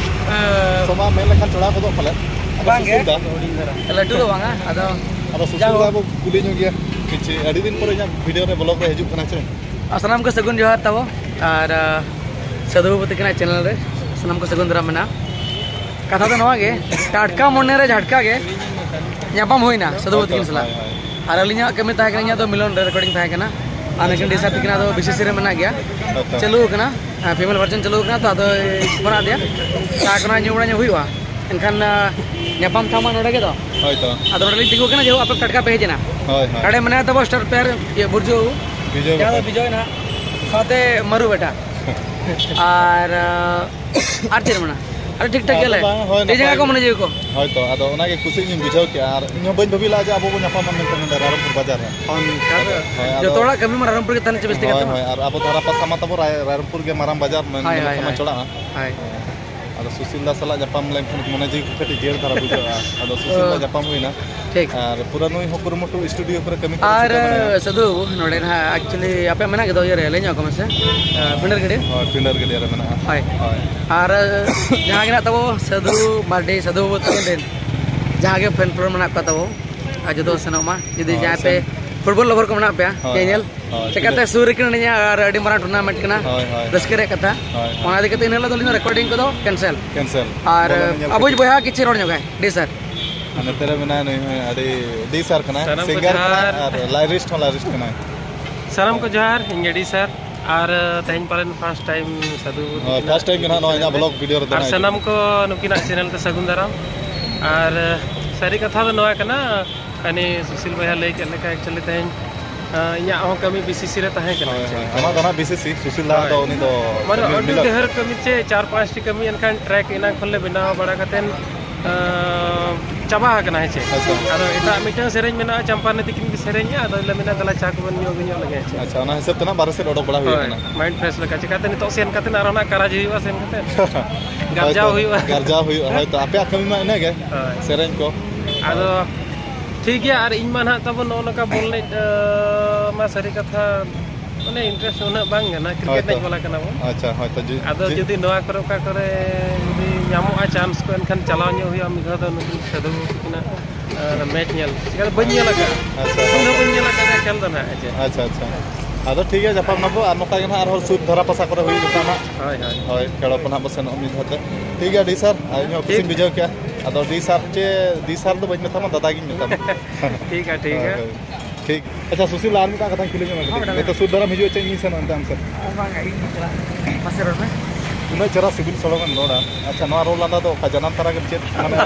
ᱮᱸ, ᱥᱚᱢᱟᱱ ᱢᱮᱱ ᱞᱮᱠᱷᱟᱱ ᱪᱚᱲᱟ ᱜᱚᱫᱚᱜ ᱯᱟᱞᱮᱫ᱾ ᱟᱫᱚ ᱵᱟᱝ ᱜᱮ᱾ ᱥᱩᱥᱤᱞ ᱫᱟ, ᱞᱟᱹᱴᱩ ᱫᱚ ᱵᱟᱝᱟ, ᱟᱫᱚ ᱟᱫᱚ ᱥᱩᱥᱤᱞ ᱡᱟᱭᱦᱳᱠ᱾ ᱫᱟ ᱵᱚ ᱠᱩᱞᱤ ᱧᱚᱜ ᱜᱮᱭᱟ ᱠᱤᱪᱷᱩ, ᱟᱹᱰᱤ ᱫᱤᱱ ᱯᱚᱨᱮ ᱤᱧᱟᱹᱜ ᱵᱷᱤᱰᱤᱭᱳ ᱨᱮ ᱵᱞᱚᱜ ᱨᱮ ᱦᱤᱡᱩᱜ ᱠᱟᱱᱟ ᱪᱮ? ᱟᱨ ᱥᱟᱱᱟᱢ ᱠᱚ ᱥᱟᱹᱜᱩᱱ ᱡᱚᱦᱟᱨ ᱛᱟᱵᱚ, ᱟᱨ ᱟᱸ, ᱥᱟᱹᱫᱷᱩ ᱵᱟᱹᱵᱩ ᱛᱟᱹᱠᱤᱱᱟᱜ ᱪᱮᱱᱮᱞ ᱨᱮ ᱥᱟᱱᱟᱢ ᱠᱚ ᱥᱟᱹᱜᱩᱱ ᱫᱟᱨᱟᱢ ᱢᱮᱱᱟᱜᱼᱟ᱾ ᱠᱟᱛᱷᱟ ᱫᱚ ᱱᱚᱣᱟ ᱜᱮ, ᱴᱟᱴᱠᱟ ᱢᱚᱱᱮ ᱨᱮ ᱡᱷᱟᱴᱠᱟ ᱜᱮ ᱧᱟᱯᱟᱢ ᱦᱩᱭᱱᱟ ᱥᱟᱹᱫᱷᱩ ᱵᱟᱹᱵᱩ ᱛᱟᱹᱠᱤᱱ ᱥᱟᱞᱟᱜ᱾ ᱦᱳᱭ, ᱦᱳᱭ᱾ ᱟᱨ ᱟᱹᱞᱤᱧᱟᱜ ᱠᱟᱹᱢᱤ ᱛᱟᱦᱮᱸ ᱠᱟᱱᱟ, ᱤᱧᱟᱹᱜ ᱫᱚ ᱢᱤᱞᱚᱱ ᱨᱮ ᱨᱮᱠᱚᱨᱰᱤᱝ ᱛᱟᱦᱮᱸ ᱠᱟᱱᱟ, ᱟᱨ ᱱᱩᱠᱤᱱ ᱰᱤᱥᱟ ᱛᱟᱹᱠᱤᱱᱟᱜ ᱫᱚ ᱵᱤᱥᱤᱥᱤ ᱨᱮ ᱢᱮᱱᱟᱜ ᱜᱮᱭᱟ, ᱦᱳᱭ ᱛᱚ᱾ ᱪᱟᱹᱞᱩ ᱟᱠᱟᱱᱟ, ᱦᱮᱸ, ᱯᱷᱤᱢᱮᱞ ᱵᱷᱟᱨᱡᱚᱱ ᱪᱟᱹᱞᱩ ᱟᱠᱟᱱᱟ, ᱛᱚ ᱟᱫᱚ ᱯᱷᱳᱱ ᱟᱫᱮᱭᱟ, ᱪᱟ ᱠᱚ ᱱᱟᱜ ᱧᱩ ᱵᱟᱲᱟ ᱧᱚᱜ ᱦᱩᱭᱩᱜᱼᱟ, ᱮᱱᱠᱷᱟᱱ ᱟᱸ, ᱧᱟᱯᱟᱢ ᱴᱷᱟᱶ ᱢᱟ ᱱᱚᱰᱮ ᱜᱮ ᱫᱚ᱾ ᱦᱳᱭ ᱛᱚ᱾ ᱟᱫᱚ ᱱᱚᱰᱮ ᱞᱤᱧ ᱛᱤᱸᱜᱩ ᱠᱟᱱᱟ, ᱡᱮ ᱟᱯᱮ ᱴᱟᱴᱠᱟ ᱯᱮ ᱦᱮᱡ ᱮᱱᱟ᱾ ᱦᱳᱭ, ᱦᱳᱭ᱾ ᱱᱚᱰᱮ ᱢᱮᱱᱟᱭᱟ ᱛᱟᱵᱚ ᱥᱴᱟᱨ ᱯᱞᱮᱭᱟᱨ, ᱤᱭᱟᱹ, ᱵᱩᱨᱡᱩ, ᱵᱤᱡᱚᱭ ᱡᱟᱦᱟᱸ ᱫᱚ ᱵᱟᱵᱟ᱾ ᱵᱤᱡᱚᱭ ᱱᱟᱦᱟᱜ, ᱥᱟᱶᱛᱮ ᱢᱟᱹᱨᱩ ᱵᱮᱴᱟ᱾ ᱟᱨ, ᱟᱨ ᱪᱮᱫ ᱢᱮᱱᱟ? ᱟᱨ ᱴᱷᱤᱠ ᱴᱷᱟᱠ ᱟᱫᱚ ᱜᱮᱭᱟᱞᱮ᱾ ᱵᱟᱝ, ᱦᱳᱭ, ᱴᱷᱤᱠ ᱱᱟᱯᱟᱭ ᱡᱟᱭᱜᱟ ᱠᱚ ᱜᱮ᱾ ᱢᱚᱱᱮ ᱡᱤᱣᱤ ᱠᱚ᱾ ᱦᱳᱭ ᱛᱚ, ᱟᱫᱚ ᱚᱱᱟᱜᱮ ᱠᱩᱥᱤ ᱧᱚᱜ ᱤᱧ ᱵᱩᱡᱷᱟᱹᱣ ᱠᱮᱜᱼᱟ, ᱟᱨ ᱤᱧ ᱦᱚᱸ ᱵᱟᱹᱧ ᱵᱷᱟᱹᱵᱤ ᱞᱮᱜᱼᱟ ᱡᱮ ᱟᱵᱚ ᱵᱚᱱ ᱧᱟᱯᱟᱢᱟ ᱢᱮᱱᱛᱮ ᱱᱚᱰᱮ ᱨᱟᱭᱨᱚᱝᱯᱩᱨ ᱵᱟᱡᱟᱨ ᱨᱮ᱾ ᱚᱱᱠᱟ ᱫᱚ ᱦᱳᱭ, ᱟᱫᱚ ᱡᱚᱛᱚ ᱦᱚᱲᱟᱜ ᱠᱟᱹᱢᱤ ᱢᱟ ᱨᱟᱭᱨᱚᱝᱯᱩᱨ ᱜᱮ ᱛᱟᱦᱮᱱᱟ, ᱪᱮ ᱵᱮᱥ ᱛᱮᱜᱮ ᱦᱳᱭ, ᱟᱯᱮ ᱢᱟ? ᱦᱳᱭ, ᱟᱨ ᱟᱵᱚ ᱫᱷᱟᱨᱟ ᱯᱟᱥᱟ ᱢᱟ ᱛᱟᱵᱚ ᱨᱟᱭ-, ᱨᱟᱭᱨᱚᱝᱯᱩᱨ ᱜᱮ ᱢᱟᱨᱟᱝ ᱵᱟᱡᱟᱨ ᱢᱮᱱ ᱦᱳᱭ, ᱦᱳᱭ, ᱞᱮᱠᱷᱟᱱ ᱢᱟ ᱦᱳᱭ᱾ ᱪᱟᱞᱟᱜᱼᱟ᱾ ᱦᱳᱭ᱾ ᱟᱫᱚ ᱥᱩᱥᱤᱞ ᱫᱟ ᱥᱟᱞᱟᱜ ᱧᱟᱯᱟᱢ ᱞᱮᱱᱠᱷᱟᱱ ᱢᱚᱱᱮ ᱡᱤᱣᱤ ᱠᱚ ᱠᱟᱹᱴᱤᱡ ᱡᱤᱭᱟᱹᱲ ᱫᱷᱟᱨᱟ ᱵᱩᱡᱷᱟᱹᱜᱼᱟ᱾ ᱟᱫᱚ ᱥᱩᱥᱤᱞ ᱫᱟ ᱚ᱾ ᱧᱟᱯᱟᱢ ᱦᱩᱭᱱᱟ᱾ ᱴᱷᱤᱠ᱾ ᱟᱨ ᱯᱩᱨᱟᱹ ᱱᱩᱭ ᱦᱚᱸ ᱠᱩᱨᱩᱢᱩᱴᱩ ᱥᱴᱩᱰᱤᱭᱳ ᱠᱚᱨᱮ ᱠᱟᱹᱢᱤ ᱠᱚᱨᱮ ᱟᱨ ᱪᱷᱩᱴᱟᱹᱣ ᱢᱮᱱᱟᱭᱟ᱾ ᱥᱟᱹᱫᱷᱩ ᱵᱟᱹᱵᱩ, ᱱᱚᱰᱮ ᱱᱟᱦᱟᱜ actually ᱟᱯᱮ ᱢᱮᱱᱟᱜ ᱜᱮᱫᱚ ᱤᱭᱟᱹ ᱨᱮ, ᱞᱟᱹᱭ ᱧᱚᱜ ᱠᱚ ᱢᱮᱥᱮ᱾ ᱟᱸ, ᱯᱤᱸᱰᱟᱹᱨ ᱜᱟᱹᱰᱭᱟᱹ᱾ ᱦᱳᱭ, ᱯᱤᱸᱰᱟᱹᱨ ᱜᱟᱹᱰᱭᱟᱹ ᱨᱮ ᱢᱮᱱᱟᱜᱼᱟ᱾ ᱦᱳᱭ᱾ ᱦᱳᱭ᱾ ᱟᱨ ᱡᱟᱦᱟᱸ ᱜᱮ ᱱᱟᱦᱟᱜ ᱛᱟᱵᱚ ᱥᱟᱹᱫᱷᱩ ᱢᱟᱨᱰᱤ, ᱥᱟᱹᱫᱷᱩ ᱵᱟᱹᱵᱩ ᱛᱟᱹᱠᱤᱱ ᱨᱮᱱ ᱡᱟᱦᱟᱸ ᱜᱮ ᱯᱷᱮᱱ ᱯᱷᱚᱞᱳᱣᱟᱨ ᱢᱮᱱᱟᱜ ᱠᱚᱣᱟ ᱛᱟᱵᱚ, ᱟᱨ ᱡᱚᱛᱚ ᱥᱮᱱᱚᱜ ᱢᱟ᱾ ᱡᱩᱫᱤ ᱦᱳᱭ, ᱡᱟᱦᱟᱸᱭ ᱯᱮ ᱥᱮᱱ- ᱯᱷᱩᱴᱵᱚᱞ ᱞᱚᱵᱚᱨ ᱠᱚ ᱢᱮᱱᱟᱜ ᱯᱮᱭᱟ, ᱦᱳᱭ, ᱧᱮᱧᱮᱞ, ᱦᱳᱭ, ᱪᱮᱠᱟᱛᱮ ᱴᱷᱤᱠ᱾ ᱥᱩᱨ ᱨᱮ ᱠᱟᱱᱟ ᱱᱤᱭᱟᱹ ᱟᱨ ᱟᱹᱰᱤ ᱢᱟᱨᱟᱝ ᱴᱩᱨᱱᱟᱢᱮᱱᱴ ᱠᱟᱱᱟ, ᱦᱳᱭ, ᱦᱳᱭ᱾ ᱨᱟᱹᱥᱠᱟᱹ ᱨᱮᱭᱟᱜ ᱠᱟᱛᱷᱟ᱾ ᱦᱳᱭ, ᱦᱳᱭ᱾ ᱚᱱᱟ ᱤᱫᱤ ᱠᱟᱛᱮ ᱤᱱᱟᱹ ᱦᱤᱞᱳᱜ ᱫᱚ ᱟᱹᱞᱤᱧ ᱫᱚ ᱨᱮᱠᱚᱨᱰᱤᱝ ᱠᱚᱫᱚ ᱠᱮᱱᱥᱮᱞ᱾ ᱠᱮᱱᱥᱮᱞ᱾ ᱟᱨ ᱵᱚᱞᱚ ᱧᱮᱧᱮᱞ ᱟᱵᱚᱭᱤᱡ ᱠᱟᱛᱮ᱾ ᱵᱚᱭᱦᱟ ᱠᱤᱪᱷᱩ ᱨᱚᱲ ᱧᱚᱜᱟᱭ, ᱰᱤ ᱥᱟᱨ᱾ ᱟᱨ ᱱᱚᱛᱮ ᱨᱮ ᱢᱮᱱᱟᱭᱟ ᱱᱩᱭ ᱦᱚᱸ ᱟᱹᱰᱤ ᱰᱤ ᱥᱟᱨ ᱠᱟᱱᱟᱭ, ᱥᱟᱱᱟᱢ ᱠᱚ ᱥᱤᱝᱜᱟᱨ ᱠᱟᱱᱟᱭ ᱡᱚᱦᱟᱨ᱾ ᱟᱨ ᱞᱟᱭᱨᱤᱥᱴ ᱦᱚᱸ ᱞᱟᱭᱨᱤᱥᱴ ᱠᱟᱱᱟᱭ᱾ ᱥᱟᱱᱟᱢ ᱠᱚ ᱡᱚᱦᱟᱨ, ᱤᱧ ᱜᱮ ᱰᱤ ᱥᱟᱨ᱾ ᱟᱨ ᱛᱮᱦᱮᱧ ᱯᱟᱞᱮᱱ ᱯᱷᱟᱥᱴ ᱴᱟᱭᱤᱢ ᱥᱟᱹᱫᱷᱩ ᱵᱩᱫᱷ ᱦᱳᱭ, ᱛᱟᱹᱠᱤᱱᱟᱜ ᱯᱷᱟᱥᱴ ᱴᱟᱭᱤᱢ ᱜᱮ ᱱᱟᱦᱟᱜ ᱱᱚᱣᱟ ᱤᱧᱟᱹᱜ ᱵᱞᱚᱜ ᱵᱷᱤᱰᱤᱭᱳ ᱨᱮᱫᱚ ᱟᱨ ᱱᱟᱦᱟᱜ ᱥᱟᱱᱟᱢ ᱦᱤᱡᱩᱜ ᱠᱚ ᱱᱩᱠᱤᱱᱟᱜ ᱪᱮᱱᱮᱞ ᱛᱮ ᱥᱟᱹᱜᱩᱱ ᱫᱟᱨᱟᱢ᱾ ᱟᱨ ᱥᱟᱹᱨᱤ ᱠᱟᱛᱷᱟ ᱫᱚ ᱱᱚᱣᱟ ᱠᱟᱱᱟ, ᱦᱟᱹᱱᱤ ᱥᱩᱥᱤᱞ ᱵᱚᱭᱦᱟ ᱞᱟᱹᱭ ᱠᱮᱫ ᱞᱮᱠᱟ, actually ᱛᱮᱦᱮᱧ, ᱟᱸ, ᱤᱧᱟᱹᱜ ᱦᱚᱸ ᱠᱟᱹᱢᱤ ᱵᱤ ᱥᱤ ᱥᱤ ᱨᱮ ᱛᱟᱦᱮᱸ ᱠᱟᱱᱟ᱾ ᱦᱳᱭ, ᱦᱳᱭ᱾ ᱟᱢᱟᱜ ᱫᱚ ᱱᱟᱦᱟᱜ ᱵᱤ ᱥᱤ ᱥᱤ, ᱥᱩᱥᱤᱞ ᱫᱟ ᱦᱳᱭ᱾ ᱫᱚ ᱩᱱᱤ ᱫᱚ ᱢᱟᱱᱮ ᱢᱤᱞ-, ᱟᱹᱰᱤ ᱢᱤᱞᱚᱱ᱾ ᱰᱷᱮᱨ ᱠᱟᱹᱢᱤ ᱪᱮ ᱪᱟᱨ ᱯᱟᱸᱪᱴᱤ ᱠᱟᱹᱢᱤ ᱮᱱᱠᱷᱟᱱ ᱴᱨᱮᱠ ᱮᱱᱟᱝ ᱠᱷᱚᱱ ᱞᱮ ᱵᱮᱱᱟᱣ ᱵᱟᱲᱟ ᱠᱟᱛᱮᱫ, ᱟᱸ, ᱪᱟᱵᱟ ᱟᱠᱟᱱᱟ, ᱦᱮᱸ ᱪᱮ? ᱟᱪᱪᱷᱟ᱾ ᱟᱫᱚ ᱮᱴᱟᱜ ᱢᱤᱫᱴᱟᱝ ᱥᱮᱨᱮᱧ ᱢᱮᱱᱟᱜᱼᱟ, ᱪᱟᱢᱯᱟ ᱱᱤᱛᱤ ᱠᱤᱱ ᱥᱮᱨᱮᱧᱟ, ᱟᱫᱚ ᱞᱮ ᱢᱮᱱᱟ, "ᱫᱮᱞᱟ ᱪᱟ ᱠᱚᱵᱚᱱ ᱧᱩ ᱟᱹᱜᱩ ᱧᱚᱜ ᱞᱮᱜᱮ", ᱦᱮᱸ ᱪᱮ? ᱟᱪᱪᱷᱟ, ᱚᱱᱟ ᱦᱤᱥᱟᱹᱵ ᱛᱮ ᱱᱟᱜ ᱵᱟᱨᱦᱮ ᱥᱮᱫ ᱚᱰᱚᱠ ᱵᱟᱲᱟ ᱦᱩᱭ ᱦᱳᱭ, ᱟᱠᱟᱱᱟ᱾ ᱢᱟᱭᱤᱱᱰ ᱯᱷᱨᱮᱥ ᱞᱮᱠᱟ᱾ ᱪᱤᱠᱟᱹᱛᱮ ᱱᱤᱛᱚᱜ ᱥᱮᱱ ᱠᱟᱛᱮ ᱟᱨᱦᱚᱸ ᱱᱟᱜ ᱠᱟᱨᱟᱡᱽ ᱦᱩᱭᱩᱜᱼᱟ, ᱥᱮᱱ ᱠᱟᱛᱮ ᱜᱟᱨᱡᱟᱣ ᱦᱳᱭᱛᱚ, ᱦᱩᱭᱩᱜᱼᱟ᱾ ᱜᱟᱨᱡᱟᱣ ᱦᱩᱭᱩᱜᱼᱟ᱾ ᱦᱳᱭᱛᱚ, ᱟᱯᱮᱭᱟᱜ ᱠᱟᱹᱢᱤ ᱢᱟ ᱤᱱᱟᱹᱜᱮ, ᱦᱳᱭ᱾ ᱥᱮᱨᱮᱧ ᱠᱚ᱾ ᱟᱫᱚ ᱴᱷᱤᱠ ᱜᱮᱭᱟ, ᱟᱨ ᱤᱧ ᱢᱟ ᱱᱟᱜ ᱛᱟᱵᱚᱱ ᱱᱚᱜᱼᱚ ᱱᱚᱝᱠᱟ ᱵᱚᱞ ᱮᱱᱮᱡ, ᱟᱸ, ᱢᱟ ᱥᱟᱹᱨᱤ ᱠᱟᱛᱷᱟ, ᱢᱟᱱᱮ, ᱤᱱᱴᱟᱨᱮᱥᱴ ᱩᱱᱟᱹᱜ ᱵᱟᱝ ᱠᱟᱱᱟ, ᱠᱨᱤᱠᱮᱴ ᱦᱳᱭᱛᱚ᱾ ᱮᱱᱮᱡ ᱵᱟᱞᱟ ᱠᱟᱱᱟ ᱵᱚᱱ᱾ ᱟᱪᱪᱷᱟ, ᱦᱳᱭᱛᱚ, ᱡᱩ-, ᱟᱫᱚ ᱡᱩ- ᱡᱩᱫᱤ ᱱᱚᱣᱟ ᱠᱚᱨᱮ, ᱚᱠᱟ ᱠᱚᱨᱮ ᱡᱩᱫᱤ ᱧᱟᱢᱚᱜᱼᱟ ᱪᱟᱱᱥ ᱠᱚ, ᱮᱱᱠᱷᱟᱱ ᱪᱟᱞᱟᱣ ᱧᱚᱜ ᱦᱩᱭᱩᱜᱼᱟ ᱢᱤᱫ ᱫᱷᱟᱣ ᱫᱚ ᱱᱩᱠᱩ ᱥᱟᱹᱫᱷᱩ ᱛᱟᱹᱠᱤᱱᱟᱜ, ᱟᱸ, ᱢᱮᱪ ᱧᱮᱞ᱾ ᱪᱤᱠᱟᱹᱛᱮ ᱵᱟᱹᱧ ᱧᱮᱞ ᱟᱠᱟᱫᱼᱟ᱾ ᱟᱪᱪᱷᱟ, ᱤᱧ ᱦᱚᱸ ᱟᱪᱪᱷᱟ᱾ ᱵᱟᱹᱧ ᱧᱮᱞ ᱟᱠᱟᱫᱼᱟ ᱠᱷᱮᱞ ᱫᱚ ᱱᱟᱜ, ᱦᱮᱸ ᱪᱮ? ᱟᱪᱪᱷᱟ, ᱟᱪᱪᱷᱟ᱾ ᱟᱫᱚ ᱴᱷᱤᱠ ᱜᱮᱭᱟ, ᱧᱟᱯᱟᱢ ᱱᱟᱵᱚ ᱟᱨ ᱱᱚᱝᱠᱟ ᱜᱮ ᱱᱟᱜ ᱟᱨᱦᱚᱸ ᱥᱩᱨ ᱫᱷᱟᱨᱟ ᱯᱟᱥᱟ ᱠᱚᱨᱮ ᱦᱩᱭᱩᱜ ᱡᱚᱠᱷᱟᱱ ᱱᱟᱜ᱾ ᱦᱳᱭ, ᱦᱳᱭ᱾ ᱦᱳᱭ, ᱠᱷᱮᱞᱳ ᱠᱚ ᱱᱟᱜ ᱵᱚ ᱥᱮᱱᱚᱜᱼᱟ ᱢᱤᱫ ᱫᱷᱟᱣ ᱛᱮ᱾ ᱴᱷᱤᱠ ᱜᱮᱭᱟ, ᱰᱤ ᱥᱟᱨ, ᱟᱨ ᱤᱧ ᱦᱚᱸ ᱴᱷᱤᱠ᱾ ᱠᱩᱥᱤᱧ ᱵᱩᱡᱷᱟᱹᱣ ᱠᱮᱜᱼᱟ᱾ ᱟᱫᱚ ᱰᱤ ᱥᱟᱨ ᱪᱮ, ᱰᱤ ᱥᱟᱨ ᱫᱚ ᱵᱟᱹᱧ ᱢᱮᱛᱟᱢᱟ, ᱫᱟᱫᱟ ᱜᱤᱧ ᱢᱮᱛᱟᱢᱟ᱾ ᱴᱷᱤᱠ ᱜᱮᱭᱟ, ᱴᱷᱤᱠ ᱦᱳᱭ, ᱜᱮᱭᱟ᱾ ᱦᱳᱭ᱾ ᱴᱷᱤᱠ᱾ ᱟᱪᱪᱷᱟ, ᱥᱩᱥᱤᱞ, ᱟᱨ ᱢᱤᱫᱴᱟᱝ ᱠᱟᱛᱷᱟᱧ ᱠᱩᱞᱤ ᱧᱚᱜ ᱢᱮ ᱦᱚᱸ, ᱠᱟᱹᱴᱤᱡ᱾ ᱢᱮᱰᱟᱢ, ᱱᱤᱛᱚᱜ ᱥᱩᱨ ᱫᱷᱟᱨᱟᱢ ᱦᱤᱡᱩᱜᱼᱟ ᱪᱮ ᱤᱧ ᱥᱮᱱᱚᱜᱼᱟ ᱮᱱᱛᱮ ᱟᱢ ᱥᱮᱫ? ᱚ, ᱵᱟᱝᱟ, ᱤᱧ ᱪᱟᱞᱟᱜ᱾ ᱢᱟᱥᱮ ᱨᱚᱲ ᱢᱮ᱾ ᱩᱱᱟᱹᱜ ᱪᱮᱦᱨᱟ ᱥᱤᱵᱤᱞ ᱥᱚᱲᱚᱢᱮᱢ ᱨᱚᱲᱟ᱾ ᱟᱪᱪᱷᱟ, ᱱᱚᱣᱟ ᱨᱚᱲ ᱞᱟᱸᱫᱟ ᱫᱚ ᱚᱠᱟ ᱡᱟᱱᱟᱢ ᱛᱚᱨᱟ ᱜᱮᱢ ᱪᱮᱫ? ᱢᱟᱱᱮ,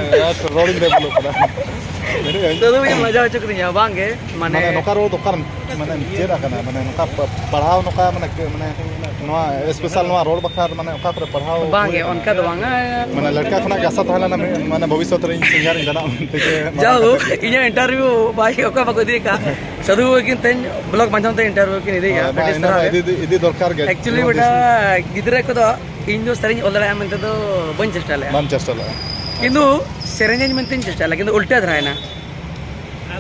ᱨᱚᱲᱤᱧ ᱵᱮᱵᱚᱞᱚᱜ ᱠᱟᱱᱟ᱾ ᱢᱮᱱᱮᱫ ᱟᱹᱧ, ᱱᱤᱛᱚᱜ ᱫᱚ ᱢᱤᱫᱴᱮᱱ ᱞᱟᱡᱟᱣ ᱦᱚᱪᱚ ᱠᱤᱫᱤᱧᱟ, ᱵᱟᱝ ᱜᱮ, ᱢᱟᱱᱮ, ᱢᱟᱱᱮ, ᱱᱚᱝᱠᱟ ᱨᱚᱲ ᱫᱚ ᱚᱠᱟᱨᱮᱢ, ᱢᱟᱱᱮᱢ ᱪᱮᱫ ᱟᱠᱟᱱᱟ? ᱢᱟᱱᱮ, ᱱᱚᱝᱠᱟ ᱯᱟ-, ᱯᱟᱲᱦᱟᱣ, ᱱᱚᱝᱠᱟ, ᱢᱟᱱᱮ, ᱠᱮ-, ᱢᱟᱱᱮ, ᱱᱚᱣᱟ ᱥᱯᱮᱥᱟᱞ ᱱᱚᱣᱟ ᱨᱚᱲ ᱵᱟᱠᱷᱨᱟ, ᱢᱟᱱᱮ, ᱚᱠᱟ ᱠᱚᱨᱮ ᱯᱟᱲᱦᱟᱣ ᱵᱟᱝ ᱦᱩᱭ ᱜᱮ, ᱟᱠᱟᱱᱟ? ᱚᱱᱠᱟ ᱫᱚ ᱵᱟᱝᱟ᱾ ᱢᱟᱱᱮ, ᱞᱟᱹᱴᱠᱟ ᱠᱷᱚᱱᱟᱜ ᱜᱮ ᱟᱥᱟ ᱛᱟᱦᱮᱸ ᱞᱮᱱᱟ, ᱢᱟᱱᱮ, ᱵᱷᱚᱵᱤᱥᱥᱚᱛ ᱨᱮ ᱤᱧ ᱥᱤᱝᱜᱟᱨᱤᱧ ᱵᱮᱱᱟᱜᱼᱟ ᱢᱮᱱᱛᱮ ᱜᱮ ᱢᱟᱨᱟᱝ ᱡᱟᱭᱦᱳᱠ, ᱠᱟᱛᱷᱟ ᱜᱮ᱾ ᱤᱧᱟᱹᱜ ᱤᱱᱴᱟᱨᱵᱷᱤᱭᱩ ᱵᱟᱭ ᱚᱠᱟ ᱵᱟᱠᱚ ᱤᱫᱤ ᱟᱠᱟᱫ᱾ ᱥᱟᱹᱫᱷᱩ ᱵᱟᱵᱟ ᱠᱤᱱ ᱛᱮᱦᱮᱧ ᱵᱞᱚᱜ ᱢᱟᱫᱽᱫᱷᱚᱢ ᱛᱮ ᱤᱱᱴᱟᱨᱵᱷᱤᱭᱩ ᱠᱤᱱ ᱤᱫᱤᱭᱟ, ᱦᱳᱭ, ᱵᱟᱝ, ᱟᱹᱰᱤ ᱤᱱᱟᱹ ᱥᱟᱨᱦᱟᱣ ᱢᱟ ᱜᱮ᱾ ᱤᱫᱤ, ᱤᱫᱤ ᱫᱚᱨᱠᱟᱨ ᱜᱮ᱾ ᱮᱠᱪᱩᱭᱮᱞᱤ ᱡᱮᱢᱚᱱ ᱵᱮᱴᱟ, ᱡᱮ ᱜᱤᱫᱽᱨᱟᱹ ᱠᱚᱫᱚ ᱤᱧ ᱫᱚ ᱥᱮᱨᱮᱧ ᱚᱞ ᱫᱟᱲᱮᱭᱟᱜᱼᱟ ᱢᱮᱱᱛᱮ ᱫᱚ ᱵᱟᱹᱧ ᱪᱮᱥᱴᱟ ᱞᱮᱫᱼᱟ᱾ ᱵᱟᱢ ᱪᱮᱥᱴᱟ ᱞᱮᱫᱼᱟ? ᱠᱤᱱᱛᱩ ᱥᱮᱨᱮᱧᱟᱹᱧ ᱢᱮᱱᱛᱮᱧ ᱪᱮᱥᱴᱟ ᱞᱮᱫᱼᱟ, ᱠᱤᱱᱛᱩ ᱩᱞᱴᱟᱹ ᱫᱷᱟᱨᱟᱭᱮᱱᱟ᱾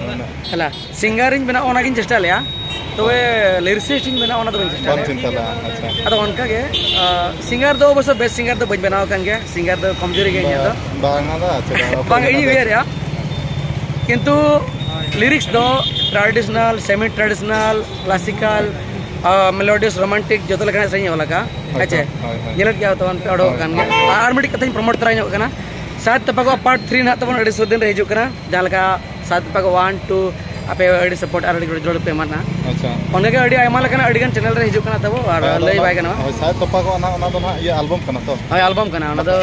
ᱢᱟᱱᱮ ᱦᱮᱞᱟ, ᱥᱤᱝᱜᱟᱨᱤᱧ ᱵᱮᱱᱟᱜ ᱚᱱᱟᱜᱤᱧ ᱪᱮᱥᱴᱟ ᱞᱮᱫᱼᱟ, ᱛᱚᱵᱮ ᱞᱤᱨᱤᱥᱤᱥᱴ ᱤᱧ ᱵᱮᱱᱟᱜ ᱚᱱᱟ ᱫᱚ ᱵᱟᱹᱧ ᱪᱮᱥᱴᱟ ᱵᱟᱢ ᱞᱮᱫᱼᱟ᱾ ᱪᱤᱱᱛᱟᱹ ᱞᱮᱫᱼᱟ, ᱟᱪᱪᱷᱟ᱾ ᱟᱫᱚ ᱚᱱᱠᱟᱜᱮ, ᱟᱸ, ᱥᱤᱝᱜᱟᱨ ᱫᱚ ᱚᱵᱚᱥᱥᱳᱭ ᱵᱮᱥ ᱥᱤᱝᱜᱟᱨ ᱫᱚ ᱵᱟᱹᱧ ᱵᱮᱱᱟᱣ ᱟᱠᱟᱱ ᱜᱮᱭᱟ, ᱥᱤᱝᱜᱟᱨ ᱫᱚ ᱠᱚᱢᱡᱩᱨᱤ ᱜᱮᱭᱟ ᱤᱧᱟᱹᱜ ᱫᱚ᱾ ᱵᱟᱝ, ᱚᱱᱟ ᱫᱚ ᱪᱮᱫᱟᱜ? ᱵᱟᱝ, ᱚᱠᱚᱭ ᱤᱧ ᱵᱮᱱᱟᱣ ᱩᱭᱦᱟᱹᱨᱮᱜᱼᱟ, ᱠᱤᱱᱛᱩ ᱞᱤᱨᱤᱠᱥ ᱫᱚ ᱴᱨᱟᱰᱤᱥᱚᱱᱟᱞ, ᱥᱮᱢᱤ ᱴᱨᱟᱰᱤᱥᱚᱱᱟᱞ, ᱠᱞᱟᱥᱤᱠᱟᱞ, ᱢᱮᱞᱳᱰᱤᱭᱟᱥ, ᱨᱳᱢᱟᱱᱴᱤᱠ, ᱡᱚᱛᱚ ᱞᱮᱠᱟᱱᱟᱜ ᱥᱮᱨᱮᱧ ᱚᱞ ᱟᱠᱟᱫᱼᱟ᱾ ᱦᱳᱭ ᱦᱮᱸ ᱪᱮ? ᱛᱚ, ᱦᱳᱭ, ᱦᱳᱭ᱾ ᱧᱮᱞᱮᱫ ᱜᱮᱭᱟ ᱛᱚ, ᱚᱱᱛᱮ ᱚᱰᱚᱠ ᱦᱳᱭ᱾ ᱠᱟᱱ ᱜᱮᱭᱟ᱾ ᱟᱨ ᱟᱨ ᱢᱤᱫᱴᱤᱡ ᱠᱟᱛᱷᱟᱧ ᱯᱨᱚᱢᱳᱴ ᱛᱚᱨᱟ ᱧᱚᱜ ᱠᱟᱱᱟ, ᱥᱟᱛ ᱛᱚᱯᱟ ᱠᱚᱣᱟᱜ ᱯᱟᱨᱴ ᱛᱷᱨᱤ ᱱᱟᱦᱟᱜ ᱛᱟᱵᱚᱱ ᱟᱹᱰᱤ ᱥᱩᱨ ᱫᱤᱱ ᱨᱮ ᱦᱤᱡᱩᱜ ᱠᱟᱱᱟ᱾ ᱡᱟᱦᱟᱸ ᱞᱮᱠᱟ ᱥᱟᱛ ᱛᱚᱯᱟ ᱠᱚ ᱣᱟᱱ ᱴᱩ ᱟᱯᱮ ᱟᱹᱰᱤ ᱥᱟᱯᱳᱨᱴ ᱟᱨ ᱟᱹᱰᱤ ᱜᱚᱲᱚ ᱡᱚᱲᱚ ᱯᱮ ᱮᱢᱟᱫᱼᱟ᱾ ᱟᱪᱪᱷᱟ᱾ ᱚᱱᱠᱟ ᱜᱮ ᱟᱹᱰᱤ ᱟᱭᱢᱟ ᱞᱮᱠᱟᱱᱟᱜ ᱟᱹᱰᱤ ᱜᱟᱱ ᱪᱮᱱᱮᱞ ᱨᱮ ᱦᱤᱡᱩᱜ ᱠᱟᱱᱟ ᱛᱟᱵᱚ, ᱟᱨ ᱦᱳᱭ, ᱟᱫᱚ ᱞᱟᱹᱭ ᱚᱱᱟ, ᱵᱟᱭ ᱜᱟᱱᱚᱜᱼᱟ᱾ ᱦᱳᱭ, ᱥᱟᱛ ᱛᱚᱯᱟ ᱠᱚ ᱚᱱᱟ, ᱚᱱᱟ ᱫᱚ ᱱᱟᱦᱟᱜ ᱤᱭᱟᱹ ᱟᱞᱵᱟᱢ ᱠᱟᱱᱟ ᱛᱚ? ᱦᱳᱭ, ᱟᱞᱵᱟᱢ ᱠᱟᱱᱟ, ᱚᱱᱟ ᱫᱚ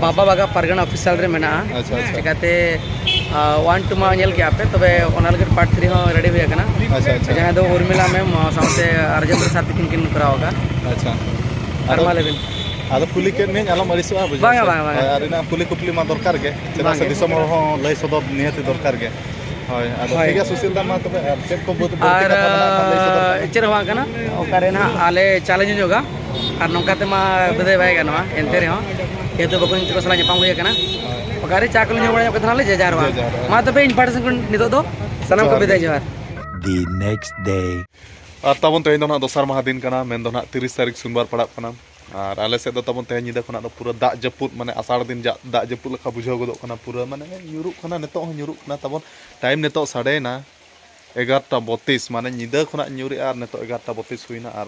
ᱵᱟᱵᱟ ᱵᱟᱜᱟ ᱯᱟᱨᱜᱟᱱᱟ ᱚᱯᱷᱤᱥᱤᱭᱟᱞ ᱨᱮ ᱢᱮᱱᱟᱜᱼᱟ᱾ ᱟᱪᱪᱷᱟ, ᱟᱪᱪᱷᱟ᱾ ᱪᱤᱠᱟᱹᱛᱮ, ᱟᱨ ᱣᱟᱱ ᱴᱩ ᱢᱟ ᱧᱮᱞ ᱠᱮᱜᱼᱟ ᱯᱮ, ᱛᱚᱵᱮ ᱚᱱᱟ ᱞᱟᱹᱜᱤᱫ ᱯᱟᱨᱴ ᱛᱷᱨᱤ ᱦᱚᱸ ᱨᱮᱰᱤ ᱦᱩᱭ ᱟᱠᱟᱱᱟ᱾ ᱟᱪᱪᱷᱟ, ᱟᱪᱪᱷᱟ᱾ ᱡᱟᱦᱟᱸᱭ ᱫᱚ ᱩᱨᱢᱤᱞᱟ ᱢᱮᱢ ᱥᱟᱶᱛᱮ ᱨᱟᱡᱮᱱᱫᱨᱚ ᱥᱟᱨ ᱛᱟᱹᱠᱤᱱ ᱠᱤᱱ ᱠᱚᱨᱟᱣ ᱟᱠᱟᱫ᱾ ᱟᱪᱪᱷᱟ᱾ ᱟᱨ ᱟᱫᱚ, ᱢᱟ ᱞᱟᱹᱭ ᱵᱤᱱ᱾ ᱟᱫᱚ ᱠᱩᱞᱤ ᱠᱮᱫ ᱢᱤᱭᱟᱹᱧ, ᱟᱞᱚᱢ ᱟᱹᱲᱤᱥᱚᱜᱼᱟ, ᱵᱩᱡᱷᱟᱹᱣ ᱵᱟᱝᱟ, ᱥᱮ? ᱵᱟᱝᱟ, ᱵᱟᱝᱟ᱾ ᱦᱳᱭ, ᱟᱨ ᱤᱱᱟᱹ ᱠᱩᱞᱤ ᱠᱩᱯᱞᱤ ᱢᱟ ᱫᱚᱨᱠᱟᱨ ᱜᱮ, ᱪᱮᱫᱟᱜ ᱵᱟᱝ ᱥᱮ ᱜᱮ᱾ ᱫᱤᱥᱚᱢ ᱦᱚᱲ ᱦᱚᱸ ᱞᱟᱹᱭ ᱥᱚᱫᱚᱨ ᱱᱤᱦᱟᱹᱛ ᱫᱚᱨᱠᱟᱨ ᱜᱮ᱾ ᱦᱳᱭ, ᱟᱫᱚ ᱦᱳᱭ᱾ ᱴᱷᱤᱠ ᱜᱮᱭᱟ ᱥᱩᱥᱤᱞ ᱫᱟ, ᱢᱟ ᱛᱚᱵᱮ ᱟᱨ ᱪᱮᱫ ᱠᱚ ᱵᱟᱹᱲᱛᱤ ᱟᱨ, ᱠᱟᱛᱷᱟ ᱢᱮᱱᱟᱜ ᱠᱷᱟᱱ ᱞᱟᱹᱭ ᱥᱚᱫᱚᱨ ᱛᱟᱵᱚᱱ ᱪᱮᱫ ᱦᱚᱸ ᱵᱟᱝ ᱠᱟᱱᱟ, ᱚᱠᱟᱨᱮ ᱱᱟᱦᱟᱜ ᱟᱞᱮ ᱪᱟᱞᱮ ᱧᱚᱜᱟ, ᱟᱨ ᱱᱚᱝᱠᱟ ᱛᱮᱢᱟ ᱵᱤᱫᱟᱹᱭ ᱵᱟᱭ ᱜᱟᱱᱚᱜᱼᱟ᱾ ᱮᱱᱛᱮ ᱨᱮᱦᱚᱸ ᱡᱮᱦᱮᱛᱩ ᱵᱚᱠᱚᱧ ᱛᱟᱠᱚ ᱥᱟᱞᱟᱜ ᱧᱟᱯᱟᱢ ᱦᱩᱭ ᱟᱠᱟᱱᱟ, ᱦᱳᱭ᱾ ᱚᱠᱟᱨᱮ ᱪᱟ ᱠᱚᱞᱮ ᱧᱩ ᱵᱟᱲᱟ ᱧᱚᱜ ᱠᱟᱛᱮ ᱱᱟᱦᱟᱜ ᱞᱮ ᱡᱮ ᱡᱟᱦᱟᱨᱚᱜᱼᱟ᱾ ᱡᱮ ᱡᱟᱦᱟᱨᱚᱜᱼᱟ᱾ ᱢᱟ ᱛᱚᱵᱮ ᱤᱧ ᱯᱟᱦᱴᱟ ᱥᱮᱱ ᱠᱷᱚᱱ ᱱᱤᱛᱚᱜ ᱫᱚ ᱥᱟᱱᱟᱢ ᱠᱚ ᱡᱚᱦᱟᱨ ᱵᱤᱫᱟᱹᱭ ᱜᱮ᱾ ᱡᱚᱦᱟᱨ᱾ The next day. ᱟᱨ ᱛᱟᱵᱚᱱ ᱛᱮᱦᱮᱧ ᱫᱚ ᱱᱟᱦᱟᱜ ᱫᱚᱥᱟᱨ ᱢᱟᱦᱟ ᱫᱤᱱ ᱠᱟᱱᱟ, ᱢᱮᱱᱫᱚ ᱱᱟᱦᱟᱜ ᱛᱤᱨᱤᱥ ᱛᱟᱹᱨᱤᱠᱷ ᱥᱳᱢᱵᱟᱨ ᱯᱟᱲᱟᱜ ᱠᱟᱱᱟ᱾ ᱟᱨ ᱟᱞᱮ ᱥᱮᱫ ᱫᱚ ᱛᱟᱵᱚᱱ ᱛᱮᱦᱮᱧ ᱧᱤᱫᱟᱹ ᱠᱷᱚᱱᱟᱜ ᱫᱚ ᱯᱩᱨᱟᱹ ᱫᱟᱜ ᱡᱟᱹᱯᱩᱫ, ᱢᱟᱱᱮ ᱟᱥᱟᱲ ᱫᱤᱱ ᱡᱟ-, ᱫᱟᱜ ᱡᱟᱹᱯᱩᱫ ᱞᱮᱠᱟ ᱵᱩᱡᱷᱟᱹᱣ ᱜᱚᱫᱚᱜ ᱠᱟᱱᱟ᱾ ᱯᱩᱨᱟᱹ ᱢᱟᱱᱮ ᱧᱩᱨᱩᱜ ᱠᱟᱱᱟ, ᱱᱤᱛᱚᱜ ᱦᱚᱸ ᱧᱩᱨᱩᱜ ᱠᱟᱱᱟ ᱛᱟᱵᱚᱱ᱾ ᱴᱟᱭᱤᱢ ᱱᱤᱛᱚᱜ ᱥᱟᱰᱮᱭᱮᱱᱟ ᱮᱜᱟᱨᱚᱴᱟ ᱵᱚᱛᱤᱥ, ᱢᱟᱱᱮ ᱧᱤᱫᱟᱹ ᱠᱷᱚᱱᱟᱜ ᱧᱩᱨᱮᱜᱼᱟ ᱟᱨ ᱱᱤᱛᱚᱜ ᱮᱜᱟᱨᱚᱴᱟ ᱵᱚᱛᱤᱥ ᱦᱩᱭᱱᱟ᱾ ᱟᱨ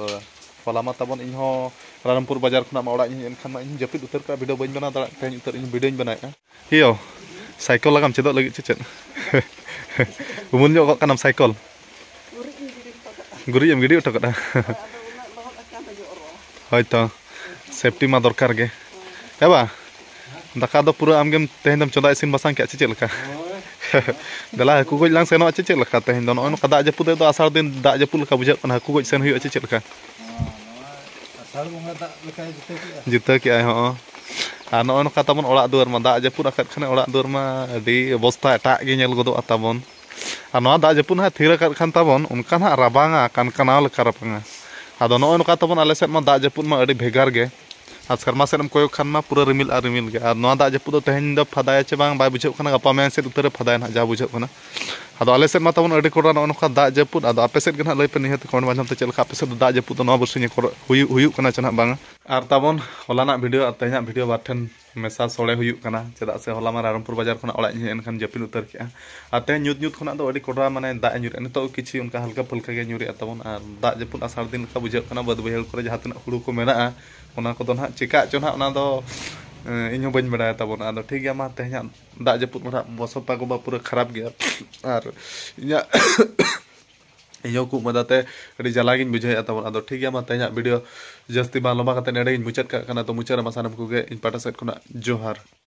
ᱦᱚᱞᱟ ᱢᱟ ᱛᱟᱵᱚᱱ ᱤᱧᱦᱚᱸ ᱨᱟᱭᱨᱚᱝᱯᱩᱨ ᱵᱟᱡᱟᱨ ᱠᱷᱚᱱᱟᱜ ᱢᱟ ᱚᱲᱟᱜ ᱤᱧ ᱦᱮᱡ ᱮᱱ ᱠᱷᱟᱱ ᱢᱟ ᱤᱧ ᱡᱟᱹᱯᱤᱫ ᱩᱛᱟᱹᱨ ᱠᱟᱜᱼᱟ, ᱵᱷᱤᱰᱤᱭᱳ ᱵᱟᱹᱧ ᱵᱮᱱᱟᱣ ᱫᱟᱲᱮᱭᱟᱜ᱾ ᱛᱮᱦᱮᱧ ᱩᱛᱟᱹᱨ ᱤᱧ ᱵᱷᱤᱰᱤᱭᱳᱧ ᱵᱮᱱᱟᱣᱮᱫᱼᱟ᱾ ᱦᱤᱭᱳ, ᱥᱟᱭᱠᱮᱞ ᱞᱟᱜᱟᱢ ᱪᱮᱫᱚᱜ ᱞᱟᱹᱜᱤᱫ ᱪᱮ ᱪᱮᱫ? ᱩᱢᱩᱞ ᱧᱚᱜ ᱠᱚᱜ ᱠᱟᱱᱟᱢ ᱥᱟᱭᱠᱮᱞ? ᱜᱩᱨᱤᱡ ᱮᱢ ᱜᱤᱰᱤ ᱦᱚᱴᱚ ᱠᱟᱜᱼᱟ? ᱦᱳᱭ ᱛᱚ, ᱥᱮᱯᱴᱤ ᱢᱟ ᱫᱚᱨᱠᱟᱨ ᱜᱮ᱾ ᱦᱮᱸ ᱵᱟ? ᱫᱟᱠᱟ ᱫᱚ ᱯᱩᱨᱟᱹ ᱟᱢᱜᱮᱢ ᱛᱮᱦᱮᱧ ᱫᱚᱢ ᱪᱚᱸᱫᱟ ᱤᱥᱤᱱ ᱵᱟᱥᱟᱝ ᱠᱮᱜᱼᱟ ᱪᱮ ᱪᱮᱫ ᱞᱮᱠᱟ? ᱦᱳᱭ᱾ ᱫᱮᱞᱟ ᱦᱟᱹᱠᱩ ᱜᱚᱡ ᱞᱟᱝ ᱥᱮᱱᱚᱜᱼᱟ ᱪᱮ ᱪᱮᱫ ᱞᱮᱠᱟ? ᱛᱮᱦᱮᱧ ᱫᱚ ᱱᱚᱜᱼᱚᱭ ᱱᱚᱝᱠᱟ ᱫᱟᱜ ᱡᱟᱹᱯᱩᱫ ᱨᱮᱫᱚ, ᱟᱥᱟᱲ ᱫᱤᱱ ᱫᱟᱜ ᱡᱟᱹᱯᱩᱫ ᱞᱮᱠᱟ ᱵᱩᱡᱷᱟᱹᱜ ᱠᱟᱱᱟ, ᱦᱟᱹᱠᱩ ᱜᱚᱡ ᱥᱮᱱ ᱦᱩᱭᱩᱜᱼᱟ ᱪᱮ ᱪᱮᱫ ᱞᱮᱠᱟ? ᱦᱚᱸ, ᱱᱚᱣᱟ ᱟᱥᱟᱲ ᱵᱚᱸᱜᱟ ᱫᱟᱜ ᱞᱮᱠᱟᱭ ᱡᱤᱛᱟᱹᱣ ᱠᱮᱜᱼᱟ᱾ ᱡᱤᱛᱟᱹᱣ ᱠᱮᱜᱼᱟᱭ, ᱦᱚᱸ᱾ ᱟᱨ ᱱᱚᱜᱼᱚᱭ ᱱᱚᱝᱠᱟ ᱛᱟᱵᱚᱱ ᱚᱲᱟᱜ ᱫᱩᱣᱟᱹᱨ ᱢᱟ, ᱫᱟᱜ ᱡᱟᱹᱯᱩᱫ ᱟᱠᱟᱫ ᱠᱷᱟᱱᱮ ᱚᱲᱟᱜ ᱫᱩᱣᱟᱹᱨ ᱢᱟ ᱟᱹᱰᱤ ᱚᱵᱚᱥᱛᱷᱟ ᱮᱴᱟᱜ ᱜᱮ ᱧᱮᱞ ᱜᱚᱫᱚᱜᱼᱟ ᱛᱟᱵᱚᱱ᱾ ᱟᱨ ᱱᱚᱣᱟ ᱫᱟᱜ ᱡᱟᱹᱯᱩᱫ ᱱᱟᱦᱟᱜ ᱛᱷᱤᱨ ᱟᱠᱟᱫ ᱠᱷᱟᱱ ᱛᱟᱵᱚᱱ, ᱚᱱᱠᱟ ᱱᱟᱦᱟᱜ ᱨᱟᱵᱟᱝᱟ, ᱠᱟᱱᱠᱟᱱᱟᱣ ᱞᱮᱠᱟ ᱨᱟᱵᱟᱝᱟ᱾ ᱟᱫᱚ ᱱᱚᱜᱼᱚᱭ ᱱᱚᱝᱠᱟ ᱛᱟᱵᱚᱱ ᱟᱞᱮ ᱥᱮᱫ ᱢᱟ ᱫᱟᱜ ᱡᱟᱹᱯᱩᱫ ᱢᱟ ᱟᱹᱰᱤ ᱵᱷᱮᱜᱟᱨ ᱜᱮ᱾ ᱟᱨ ᱥᱮᱨᱢᱟ ᱥᱮᱫ ᱮᱢ ᱠᱚᱭᱚᱜ ᱠᱷᱟᱱ ᱢᱟ ᱯᱩᱨᱟᱹ ᱨᱤᱢᱤᱞ ᱟᱨ ᱨᱤᱢᱤᱞ ᱜᱮ᱾ ᱟᱨ ᱱᱚᱣᱟ ᱫᱟᱜ ᱡᱟᱹᱯᱩᱫ ᱫᱚ ᱛᱮᱦᱮᱧ ᱫᱚ ᱯᱷᱟᱫᱟᱭᱟ ᱪᱮ ᱵᱟᱝ ᱵᱟᱭ ᱵᱩᱡᱷᱟᱹᱜ ᱠᱟᱱᱟ, ᱜᱟᱯᱟ ᱢᱮᱭᱟᱝ ᱥᱮᱫ ᱩᱛᱟᱹᱨᱮ ᱯᱷᱟᱫᱟᱭᱟ ᱱᱟᱦᱟᱜ, ᱡᱟ ᱵᱩᱡᱷᱟᱹᱜ ᱠᱟᱱᱟ᱾ ᱟᱫᱚ ᱟᱞᱮ ᱥᱮᱫ ᱢᱟ ᱛᱟᱵᱚᱱ ᱟᱹᱰᱤ ᱠᱚᱰᱨᱟ ᱱᱚᱜᱼᱚ ᱱᱚᱝᱠᱟ ᱫᱟᱜ ᱡᱟᱹᱯᱩᱫ᱾ ᱟᱫᱚ ᱟᱯᱮ ᱥᱮᱫ ᱜᱮ ᱱᱟᱦᱟᱜ ᱞᱟᱹᱭ ᱯᱮ ᱱᱤᱦᱟᱹᱛ comment ᱢᱟᱫᱽᱫᱷᱚᱢ ᱛᱮ, ᱪᱮᱫ ᱞᱮᱠᱟ ᱟᱯᱮ ᱥᱮᱫ ᱫᱚ ᱫᱟᱜ ᱡᱟᱹᱯᱩᱫ ᱫᱚ ᱱᱚᱣᱟ ᱵᱟᱨᱥᱤᱧ ᱮ ᱠᱚᱨᱟᱣ ᱦᱩᱭᱩᱜ, ᱦᱩᱭᱩᱜ ᱠᱟᱱᱟ ᱪᱮ ᱱᱟᱦᱟᱜ ᱵᱟᱝᱟ? ᱟᱨ ᱛᱟᱵᱚᱱ ᱦᱚᱞᱟᱱᱟᱜ video ᱟᱨ ᱛᱮᱦᱮᱧᱟᱜ video ᱵᱟᱨ ᱴᱷᱮᱱ ᱢᱮᱥᱟ ᱥᱚᱲᱮ ᱦᱩᱭᱩᱜ ᱠᱟᱱᱟ, ᱪᱮᱫᱟᱜ ᱥᱮ ᱦᱚᱞᱟ ᱢᱟ ᱨᱟᱭᱨᱚᱝᱯᱩᱨ ᱵᱟᱡᱟᱨ ᱠᱷᱚᱱᱟᱜ ᱚᱲᱟᱜ ᱤᱧ ᱦᱮᱡ ᱮᱱ ᱠᱷᱟᱱ ᱡᱟᱹᱯᱤᱫ ᱩᱛᱟᱹᱨ ᱠᱮᱜᱼᱟ᱾ ᱟᱨ ᱛᱮᱦᱮᱧ ᱧᱩᱛ ᱧᱩᱛ ᱠᱷᱚᱱᱟᱜ ᱫᱚ ᱟᱹᱰᱤ ᱠᱚᱰᱨᱟ ᱢᱟᱱᱮ ᱫᱟᱜ ᱮ ᱧᱩᱨᱮᱜᱼᱟ, ᱱᱤᱛᱚᱜ ᱠᱤᱪᱷᱤ ᱚᱱᱠᱟ ᱦᱟᱞᱠᱟ ᱯᱷᱩᱞᱠᱟ ᱜᱮ ᱧᱩᱨᱮᱜᱼᱟ ᱛᱟᱵᱚᱱ᱾ ᱟᱨ ᱫᱟᱜ ᱡᱟᱹᱯᱩᱫ ᱟᱥᱟᱲ ᱫᱤᱱ ᱞᱮᱠᱟ ᱵᱩᱡᱷᱟᱹᱜ ᱠᱟᱱᱟ᱾ ᱵᱟᱹᱫᱽ ᱵᱟᱹᱭᱦᱟᱹᱲ ᱠᱚᱨᱮ ᱡᱟᱦᱟᱸ ᱛᱤᱱᱟᱹᱜ ᱦᱩᱲᱩ ᱠᱚ ᱢᱮᱱᱟᱜᱼᱟ, ᱚᱱᱟ ᱠᱚᱫᱚ ᱱᱟᱦᱟᱜ ᱪᱮᱠᱟᱜ ᱪᱚ ᱱᱟᱦᱟᱜ, ᱚᱱᱟ ᱫᱚ ᱮᱸ, ᱤᱧ ᱦᱚᱸ ᱵᱟᱹᱧ ᱵᱟᱲᱟᱭᱟ ᱛᱟᱵᱚᱱ᱾ ᱟᱫᱚ ᱴᱷᱤᱠ ᱜᱮᱭᱟ, ᱢᱟ ᱛᱮᱦᱮᱧᱟᱜ ᱫᱟᱜ ᱡᱟᱹᱯᱩᱫ ᱢᱟ ᱱᱟᱦᱟᱜ ᱢᱚᱥᱚᱯᱟ ᱠᱚᱢᱟ ᱯᱩᱨᱟᱹ ᱠᱷᱟᱨᱟᱯ ᱜᱮᱭᱟ᱾ ᱟᱨ ᱤᱧᱟᱹᱜ ᱤᱧ ᱦᱚᱸ ᱠᱷᱩᱜ ᱢᱟᱸᱫᱟ ᱛᱮ ᱟᱹᱰᱤ ᱡᱟᱞᱟ ᱜᱤᱧ ᱵᱩᱡᱷᱟᱹᱣᱮᱫᱼᱟ ᱛᱟᱵᱚᱱ᱾ ᱟᱫᱚ ᱴᱷᱤᱠ ᱜᱮᱭᱟ, ᱢᱟ ᱛᱮᱦᱮᱧᱟᱜ video ᱡᱟᱹᱥᱛᱤ ᱵᱟᱝ ᱞᱚᱢᱵᱟ ᱠᱟᱛᱮ ᱱᱚᱰᱮ ᱜᱤᱧ ᱢᱩᱪᱟᱹᱫ ᱠᱟᱜ ᱠᱟᱱᱟ᱾ ᱛᱚ ᱢᱩᱪᱟᱹᱫ ᱨᱮ ᱢᱟ ᱥᱟᱱᱟᱢ ᱠᱚᱜᱮ ᱤᱧ ᱯᱟᱦᱴᱟ ᱥᱮᱫ ᱠᱷᱚᱱᱟᱜ ᱡᱚᱦᱟᱨ᱾